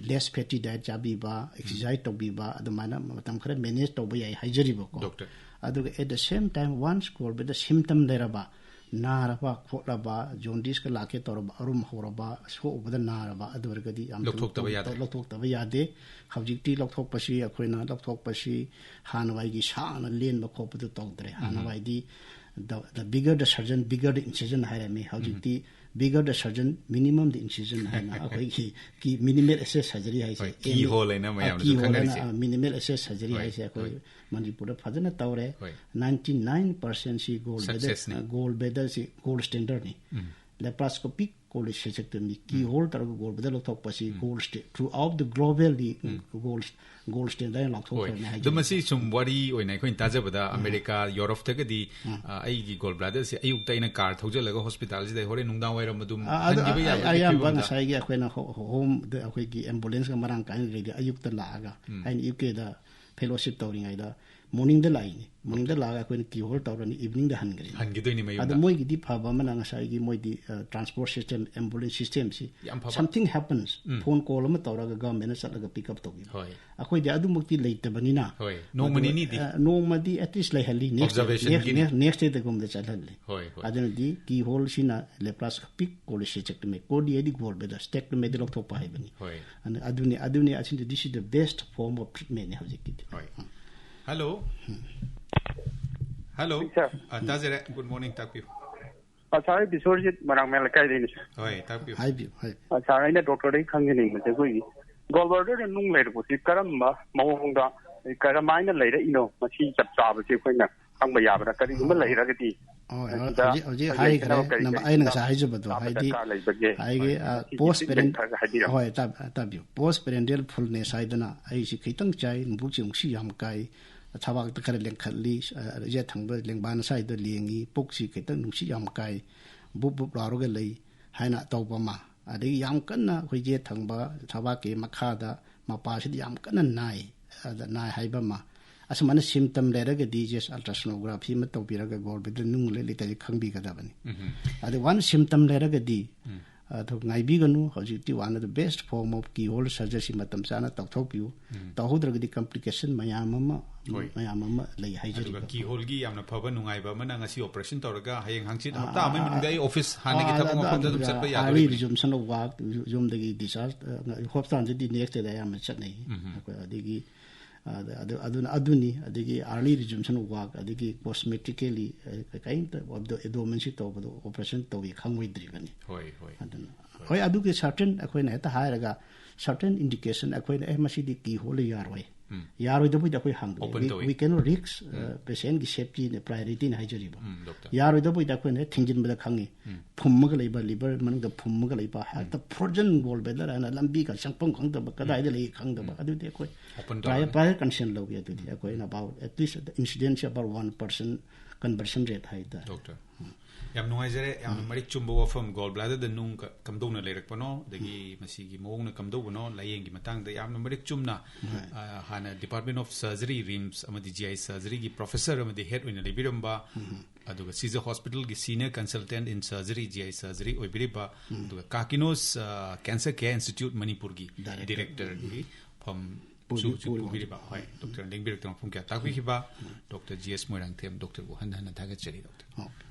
ꯂꯦꯁ ꯐꯦꯇꯤ ꯗꯥꯏꯠ ꯆꯥꯕꯤꯕ, ꯑꯦꯛꯁꯔꯁꯥꯏꯁ ꯇꯧꯕꯤꯕ, ꯑꯗꯨꯃꯥꯏꯅ ꯃꯇꯝ ꯈꯔ ꯃꯦꯅꯦꯖ ꯇꯧꯕ ꯌꯥꯏ ꯍꯥꯏꯖꯔꯤꯕꯀꯣ꯫ ꯗꯣꯛꯇꯔ꯫ ꯑꯗꯨꯒ at the same time, once gall bladder ꯁꯤꯝꯇꯝ ꯂꯩꯔꯕ, ꯅꯥꯔꯕ ꯈꯣꯠꯂꯕ, ꯖꯣꯟꯗꯤꯁꯀ ꯂꯥꯛꯀꯦ ꯇꯧꯔꯕ, ꯑꯔꯨꯝ ꯍꯧꯔꯕ, ꯁꯣꯛꯎꯕꯗ ꯅꯥꯔꯕ, ꯑꯗꯨ ꯑꯣꯏꯔꯒꯗꯤ ꯌꯥꯝ ꯊꯨꯅ ꯂꯧꯊꯣꯛꯇꯕ ꯇꯧ-, ꯌꯥꯗ꯭ꯔꯦ꯫ ꯂꯧꯊꯣꯛꯇꯕ ꯌꯥꯗꯦ꯫ ꯍꯧꯖꯤꯛꯇꯤ ꯂꯧꯊꯣꯛꯄꯁꯤ, ꯑꯩꯈꯣꯏꯅ ꯂꯧꯊꯣꯛꯄꯁꯤ ꯍꯥꯟꯅꯋꯥꯏꯒꯤ ꯁꯥꯡꯅ ꯂꯦꯟꯕ ꯈꯣꯠꯄꯗꯨ ꯇꯧꯗ꯭ꯔꯦ꯫ ꯎꯝ꯫ ꯍꯥꯟꯅꯋꯥꯏꯗꯤ the, the bigger the surgeon, bigger the incision ꯍꯥꯏꯔꯝꯃꯤ꯫ ꯍꯧꯖꯤꯛꯇꯤ bigger the surgeon, minimum the incision ꯍꯥꯏꯅ ꯑꯩꯈꯣꯏꯒꯤ ꯀꯤ-, ꯃꯤꯅꯤꯃꯦꯜ ꯑꯦꯁꯦꯁ ꯁꯔꯖꯔꯤ ꯍꯥꯏꯁꯦ꯫ ꯍꯣꯏ, ꯀꯤ ꯍꯣꯜ ꯍꯥꯏꯅ ꯑ, ꯃꯌꯥꯝꯅꯁꯨ ꯀꯤ ꯍꯣꯜ ꯍꯥꯏꯅ, ꯈꯪꯅꯔꯤꯁꯦ꯫ ꯑ, ꯃꯤꯅꯤꯃꯦꯜ ꯑꯦꯁꯦꯁ ꯁꯔꯖꯔꯤ ꯍꯣꯏ, ꯍꯥꯏꯁꯦ ꯑꯩꯈꯣꯏ ꯍꯣꯏ꯫ ꯃꯅꯤꯄꯨꯔꯗ ꯐꯖꯅ ꯇꯧꯔꯦ꯫ ꯍꯣꯏ꯫ ꯅꯥꯏꯟꯇꯤ ꯅꯥꯏꯟ ꯄꯥꯔꯁꯦꯟꯁꯤ ꯒꯣꯜ ꯕ꯭ꯂꯦꯗꯔ, ꯁꯛꯁꯦꯁꯅꯤ꯫ ꯑ, ꯒꯣꯜ ꯕ꯭ꯂꯦꯗꯔꯁꯤ ꯒꯣꯜ ꯁ꯭ꯇꯦꯟꯗꯔꯅꯤ꯫ ꯎꯝ꯫ ꯂꯦꯄ꯭ꯔꯣꯁꯀꯣꯄꯤꯛ ꯀꯣꯂꯤꯁꯦꯁꯦꯛꯇꯣꯃꯤ, ꯀꯤ ꯎꯝ꯫ ꯍꯣꯜ ꯇꯧꯔꯒ ꯒꯣꯜ ꯕ꯭ꯂꯦꯗꯔ ꯂꯧꯊꯣꯛꯄꯁꯤ ꯎꯝ꯫ ꯒꯣꯜ ꯁ꯭ꯇꯦ-, throughout the globally ꯎꯝ꯫ ꯒꯣꯜ, ꯒꯣꯜ ꯁ꯭ꯇꯦꯟꯗꯔ ꯍꯣꯏ꯫ ꯂꯥꯎꯊꯣꯛꯈ꯭ꯔꯕꯅꯤ ꯍꯥꯏꯖꯔꯤ꯫ ꯑꯗꯣ ꯃꯁꯤ ꯁꯨꯝ ꯋꯥꯔꯤ ꯑꯣꯏꯅ ꯑꯩꯈꯣꯏꯅ ꯇꯥꯖꯕꯗ ꯎꯝ꯫ ꯑꯃꯦꯔꯤꯀꯥ, ꯌꯨꯔꯣꯞꯇꯒꯗꯤ, ꯎꯝ꯫ ꯑ, ꯑꯩꯒꯤ ꯒꯣꯜ ꯕ꯭ꯂꯥꯗꯔꯁꯦ ꯑꯌꯨꯛꯇ ꯑꯩꯅ ꯀꯥꯔ ꯊꯧꯖꯤꯜꯂꯒ ꯍꯣꯁꯄꯤꯇꯥꯜꯁꯤꯗ ꯍꯣꯔꯦꯟ ꯅꯨꯡꯗꯥꯡ ꯋꯥꯏꯔꯝ ꯑꯗꯨꯝ ꯑ, ꯑꯗꯨ ꯍꯟꯈꯤꯕ ꯑ-, ꯌꯥꯕꯒꯤ ꯑꯌꯥꯝꯕ ꯐꯤꯕꯝꯗ꯫ ꯉꯁꯥꯏꯒꯤ ꯑꯩꯈꯣꯏꯅ ꯍꯣ-, ꯍꯣꯝꯗ ꯑꯩꯈꯣꯏꯒꯤ ꯑꯦꯝꯕꯨꯂꯦꯟꯁꯀ ꯃꯔꯥꯡ ꯀꯥꯏꯅ ꯂꯩꯔꯦ꯫ ꯑꯌꯨꯛꯇ ꯂꯥꯛꯑꯒ ꯎꯝ꯫ ꯑꯩꯅ ꯌꯨ ꯀꯦꯗ ꯐꯦꯂꯣꯁꯤꯞ ꯇꯧꯔꯤꯉꯩꯗ ꯃꯣꯔꯅꯤꯡꯗ ꯂꯥꯛꯏꯅꯤ꯫ ꯃꯣꯔꯅꯤꯡꯗ ꯂꯥꯛꯑꯒ ꯑꯩꯈꯣꯏꯅ ꯀꯤ ꯍꯣꯜ ꯇꯧꯔꯅꯤ, ꯏꯚꯤꯅꯤꯡꯗ ꯍꯟꯈ꯭ꯔꯦ꯫ ꯍꯟꯈꯤꯗꯣꯏꯅꯤ ꯃꯌꯨꯝꯗ꯫ ꯑꯗꯣ ꯃꯣꯏꯒꯤꯗꯤ ꯐꯕ ꯑꯃꯅ ꯉꯁꯥꯏꯒꯤ ꯃꯣꯏꯗꯤ, ꯑ, ꯇ꯭ꯔꯥꯟꯁꯄꯣꯔꯠ ꯁꯤꯁꯇꯦꯝ, ꯑꯦꯝꯕꯨꯂꯦꯟꯁ ꯁꯤꯁꯇꯦꯝꯁꯤ ꯌꯥꯝ ꯐꯕ꯫ Something happens, ꯎꯝ꯫ ꯐꯣꯟ ꯀꯣꯜ ꯑꯃ ꯇꯧꯔꯒ ꯒꯚꯔꯟꯃꯦꯟꯠꯅ ꯆꯠꯂꯒ ꯄꯤꯛ ꯑꯞ ꯇꯧꯈꯤꯕ꯫ ꯍꯣꯏ꯫ ꯑꯩꯈꯣꯏꯗꯤ ꯑꯗꯨꯃꯛꯇꯤ ꯂꯩꯇꯕꯅꯤꯅ꯫ ꯍꯣꯏ꯫ ꯅꯣꯡꯃ ꯑꯗꯨ, ꯅꯤꯅꯤꯗꯤ꯫ ꯑ, ꯅꯣꯡꯃꯗꯤ at least ꯂꯩꯍꯜꯂꯤ꯫ Next day, ꯑꯣꯕꯖꯔꯕꯦꯁꯟꯒꯤꯅꯤ꯫ Next, next, next day ꯗꯒꯨꯝꯕꯗ ꯆꯠꯍꯜꯂꯤ꯫ ꯍꯣꯏ, ꯍꯣꯏ꯫ ꯑꯗꯨꯅꯗꯤ ꯀꯤ ꯍꯣꯜꯁꯤꯅ ꯂꯦꯄ꯭ꯔꯣꯁꯀꯣꯄꯤꯛ ꯀꯣꯂꯤꯁꯦꯁꯦꯛꯇꯣꯃꯤ, ꯀꯣꯂꯤ ꯍꯥꯏꯗꯤ ꯒꯣꯜ ꯕ꯭ꯂꯦꯗꯔ, ꯁꯦꯛꯇꯣꯃꯤꯗꯤ ꯂꯧꯊꯣꯛꯄ ꯍꯥꯏꯕꯅꯤ꯫ ꯍꯣꯏ꯫ ꯑꯗꯨ-, ꯑꯗꯨꯅꯤ, ꯑꯗꯨꯅꯤ, ꯑꯁꯤꯗꯤ, this is the best form of treatment ꯅꯤ ꯍꯧꯖꯤꯛꯀꯤꯗꯤ꯫ ꯍꯣꯏ꯫ ꯎꯝ꯫ ꯍꯜꯂꯣ꯫ ꯍꯜꯂꯣ꯫ ꯁꯥꯔ꯫ ꯑ, ꯇꯥꯖꯔꯦ꯫ ꯒꯨꯗ ꯃꯣꯔꯅꯤꯡ, ꯇꯥꯛꯄꯤꯌꯨ꯫ ꯑ, ꯁꯥꯔ, ꯑꯩ ꯕꯤꯁ꯭ꯋꯔꯖꯤꯠ ꯃꯔꯥꯡꯃꯌꯥꯏ ꯂꯩꯀꯥꯏꯗꯩꯅꯤ, ꯁꯥꯔ꯫ ꯍꯣꯏ, ꯇꯥꯛꯄꯤꯌꯨ꯫ ꯍꯥꯏꯕꯤꯌꯨ, ꯍꯥꯏꯕꯤꯌꯨ꯫ ꯑ, ꯁꯥꯔ, ꯑꯩꯅ ꯗꯣꯛꯇꯔꯗꯒꯤ ꯈꯪꯖꯅꯤꯡꯕꯁꯦ, ꯑꯩꯈꯣꯏꯒꯤ Gallbladder ꯗ ꯅꯨꯡ ꯂꯩꯔꯛꯄꯁꯤ ꯀꯔꯝꯕ ꯃꯑꯣꯡꯗ, ꯀꯔꯝꯍꯥꯏꯅ ꯂꯩꯔꯛꯏꯅꯣ, ꯃꯁꯤ ꯆꯞ ꯆꯥꯕꯁꯤ ꯑꯩꯈꯣꯏꯅ ꯈꯪꯕ ꯌꯥꯕ꯭ꯔꯥ? ꯀꯔꯤꯒꯨꯝꯕ ꯂꯩꯔꯒꯗꯤ ꯍꯣꯏ, ꯍꯣꯏ, ꯁꯤꯗ ꯍꯧꯖꯤꯛ, ꯍꯧꯖꯤꯛ ꯍꯥꯏꯈ꯭ꯔꯦ꯫ ꯂꯩꯇꯅꯕ ꯀꯔꯤ ꯅꯝꯕ-, ꯀꯔꯤ ꯑꯩꯅ ꯉꯁꯥꯏ ꯍꯥꯏꯖꯕꯗꯣ, ꯆꯥꯕ ꯍꯥꯏꯗꯤ, ꯗꯔꯀꯥꯔ ꯂꯩꯕꯒꯦ? ꯍꯥꯏꯒꯦ, ꯍꯣꯏ, ꯑ, ꯁꯤꯒꯤ post ꯆꯤꯡꯗ parent-, ꯈꯔ ꯍꯥꯏꯕꯤꯔꯝꯃꯨ꯫ ꯍꯣꯏ, ꯇꯥ-, ꯇꯥꯕꯤꯌꯨ꯫ Post parental fullness ꯍꯥꯏꯗꯅ ꯑꯩꯁꯤ ꯈꯤꯇꯪ ꯆꯥꯏ, ꯅꯕꯨꯛꯁꯤ ꯅꯨꯡꯁꯤ ꯌꯥꯝ ꯀꯥꯏ, ꯊꯕꯥꯛꯇ ꯈꯔ ꯂꯦꯡꯈꯠꯂꯤ, ꯑ, ꯌꯦꯠ ꯊꯪꯕ ꯂꯦꯡꯕꯥꯟ ꯁ꯭ꯋꯥꯏꯗ ꯂꯦꯡꯉꯤ, ꯄꯨꯛꯁꯤ ꯈꯤꯇꯪ ꯅꯨꯡꯁꯤ ꯌꯥꯝ ꯀꯥꯏ, ꯕꯨꯞ ꯕꯨꯞ ꯂꯥꯎꯔꯒ ꯂꯩ ꯍꯥꯏꯅ ꯇꯧꯕ ꯑꯃ, ꯑꯗꯒꯤ ꯌꯥꯝ ꯀꯟꯅ ꯑꯩꯈꯣꯏ ꯌꯦꯠ ꯊꯪꯕ ꯊꯕꯥꯛꯀꯤ ꯃꯈꯥꯗ ꯃꯄꯥꯁꯤꯗ ꯌꯥꯝ ꯀꯟꯅ ꯅꯥꯏ, ꯑꯗ ꯅꯥꯏ ꯍꯥꯏꯕ ꯑꯃ, ꯑꯁꯨꯃꯥꯏꯅ symptom ꯂꯩꯔꯒꯗꯤ just ultrasonography ꯑꯃ ꯇꯧꯕꯤꯔꯒ gallbladder ꯅꯨꯡ ꯂꯩ ꯂꯩꯇꯗꯤ ꯈꯪꯕꯤꯒꯗꯕꯅꯤ꯫ ꯎꯝ꯫ ꯑꯗ one symptom ꯂꯩꯔꯒꯗꯤ, ꯎꯝ꯫ ꯑꯗꯨ ꯉꯥꯏꯕꯤꯒꯅꯨ, ꯍꯧꯖꯤꯛꯇꯤ one of the best form of keyhole surgery ꯁꯤ ꯃꯇꯝ ꯆꯥꯅ ꯇꯧꯊꯣꯛꯄꯤꯌꯨ꯫ ꯎꯝ꯫ ꯇꯧꯍꯧꯗ꯭ꯔꯒꯗꯤ complication ꯃꯌꯥꯝ ꯑꯃ, ꯍꯣꯏ꯫ ꯃꯌꯥꯝ ꯑꯃ ꯂꯩ ꯑꯗꯨꯒ ꯍꯥꯏꯖꯔꯤꯕ꯫ Keyhole ꯒꯤ ꯌꯥꯝꯅ ꯐꯕ ꯅꯨꯡꯉꯥꯏꯕ ꯑꯃꯅ ꯉꯁꯤ operation ꯇꯧꯔꯒ ꯍꯌꯦꯡ ꯍꯪꯆꯤꯠ ꯍꯞꯇꯥ ꯑꯃꯒꯤ ꯃꯅꯨꯡꯗ ꯑꯩ office ꯍꯥꯟꯅꯒꯤ ꯑꯥ, ꯊꯕꯛ ꯑꯗ ꯃꯐꯝꯗ ꯑꯗꯨꯝ ꯑꯗꯨꯗ ꯆꯠꯄ early ꯌꯥꯗꯣꯔꯤꯕꯅꯤ꯫ Resumption of work, ꯌꯨꯝꯗꯒꯤ discharge, ꯑ, hospital ꯗꯗꯤ next day ꯗ ꯑꯌꯥꯝꯕ ꯆꯠꯅꯩ꯫ ꯎꯝ꯫ ꯑꯩꯈꯣꯏ ꯑꯗꯒꯤ, ꯑ, ꯑꯗꯨ, ꯑꯗꯨꯅ, ꯑꯗꯨꯅꯤ, ꯑꯗꯒꯤ early resumption of work, ꯑꯗꯒꯤ cosmetically, ꯑ, ꯀꯔꯤꯝꯇ ꯑꯗꯣ abdomen ꯁꯤ ꯇꯧꯕꯗꯣ operation ꯇꯧꯏ ꯈꯪꯉꯣꯏꯗ꯭ꯔꯤꯕꯅꯤ꯫ ꯍꯣꯏ, ꯍꯣꯏ꯫ ꯑꯗꯨꯅ, ꯍꯣꯏ꯫ ꯍꯣꯏ, ꯑꯗꯨꯒꯤ certain ꯑꯩꯈꯣꯏꯅ ꯍꯦꯛꯇ ꯍꯥꯏꯔꯒ certain indication ꯑꯩꯈꯣꯏꯅ, "ꯑꯦ, ꯃꯁꯤꯗꯤ keyhole ꯌꯥꯔꯣꯏ"꯫ ꯎꯝ꯫ ꯌꯥꯔꯣꯏꯗꯕꯨꯗꯤ ꯑꯩꯈꯣꯏ ꯍꯥꯡꯗꯣꯛꯑꯦ꯫ Open We, ꯇꯧꯏ꯫ We cannot risk, ꯑ, ꯎꯝ꯫ Patient ꯀꯤ safety ꯅ priority ꯅ ꯍꯥꯏꯖꯔꯤꯕ꯫ ꯎꯝ, doctor꯫ ꯌꯥꯔꯣꯏꯗꯕꯨꯗꯤ ꯑꯩꯈꯣꯏꯅ ꯍꯦꯛ ꯊꯤꯡꯖꯤꯟꯕꯗ ꯈꯪꯉꯤ꯫ ꯎꯝ꯫ ꯐꯨꯝꯃꯒ ꯂꯩꯕ, liver ꯃꯅꯨꯡꯗ ꯐꯨꯝꯃꯒ ꯂꯩꯕ, ꯎꯝ꯫ ꯍꯦꯛꯇ frozen gallbladder ꯍꯥꯏꯅ ꯂꯝꯕꯤꯒ ꯆꯪꯐꯝ ꯈꯪꯗꯕ, ꯀꯗꯥꯏꯗ ꯂꯩ ꯈꯪꯗꯕ, ꯎꯝ꯫ ꯑꯗꯨꯗꯤ ꯑꯩꯈꯣꯏ Open prior, ꯇꯧꯔꯅꯤ꯫ Prior concern ꯂꯧꯏ꯫ ꯑꯗꯨꯗꯤ ꯎꯝ꯫ ꯑꯩꯈꯣꯏꯅ about at least incidence about one percent conversion rate ꯍꯥꯏꯇꯥꯔꯦ꯫ Doctor꯫ ꯌꯥꯝ ꯅꯨꯡꯉꯥꯏꯖꯔꯦ, ꯌꯥꯝꯅ ꯎꯝ꯫ ꯃꯔꯤꯛ ꯆꯨꯝꯕ ꯋꯥꯐꯝ, gallbladder ꯗ ꯅꯨꯡ ꯀ-, ꯀꯝꯗꯧꯅ ꯂꯩꯔꯛꯄꯅꯣ, ꯑꯗꯒꯤ ꯎꯝ꯫ ꯃꯁꯤꯒꯤ ꯃꯑꯣꯡꯅ ꯀꯝꯗꯧꯕꯅꯣ, ꯂꯥꯏꯌꯦꯡꯒꯤ ꯃꯇꯥꯡꯗ ꯌꯥꯝꯅ ꯃꯔꯤꯛ ꯆꯨꯝꯅ, ꯍꯣꯏ꯫ ꯑ, ꯍꯥꯟꯅ Department of Surgery, RIMS ꯑꯃꯗꯤ G I Surgery ꯒꯤ professor ꯑꯃꯗꯤ head ꯑꯣꯏꯅ ꯂꯩꯕꯤꯔꯝꯕ, ꯎꯝ꯫ ꯑꯗꯨꯒ Caesar Hospital ꯒꯤ senior consultant in surgery, G I Surgery ꯑꯣꯏꯕꯤꯔꯤꯕ, ꯎꯝ꯫ ꯑꯗꯨꯒ Kakinos, ꯑ, Cancer Care Institute ꯃꯅꯤꯄꯨꯔꯒꯤ director꯫ Director ꯒꯤ ꯐꯝ ꯄꯨꯕꯤ-, ꯁꯨ-, ꯁꯨ ꯄꯨꯔꯤꯕ ꯄꯨꯕꯤꯔꯤꯕ, ꯍꯣꯏ, ꯎꯝ꯫ Doctor ꯅ ꯂꯦꯡꯕꯤꯔꯛꯇꯨꯅ ꯃꯐꯝ ꯀꯌꯥ ꯇꯥꯛꯄꯤꯈꯤꯕ, ꯎꯝ꯫ Doctor G S Moirangthem, doctor ꯕꯨ ꯍꯟꯅ ꯍꯟꯅ ꯊꯥꯒꯠꯆꯔꯤ, doctor꯫ ꯑꯣꯀꯦ꯫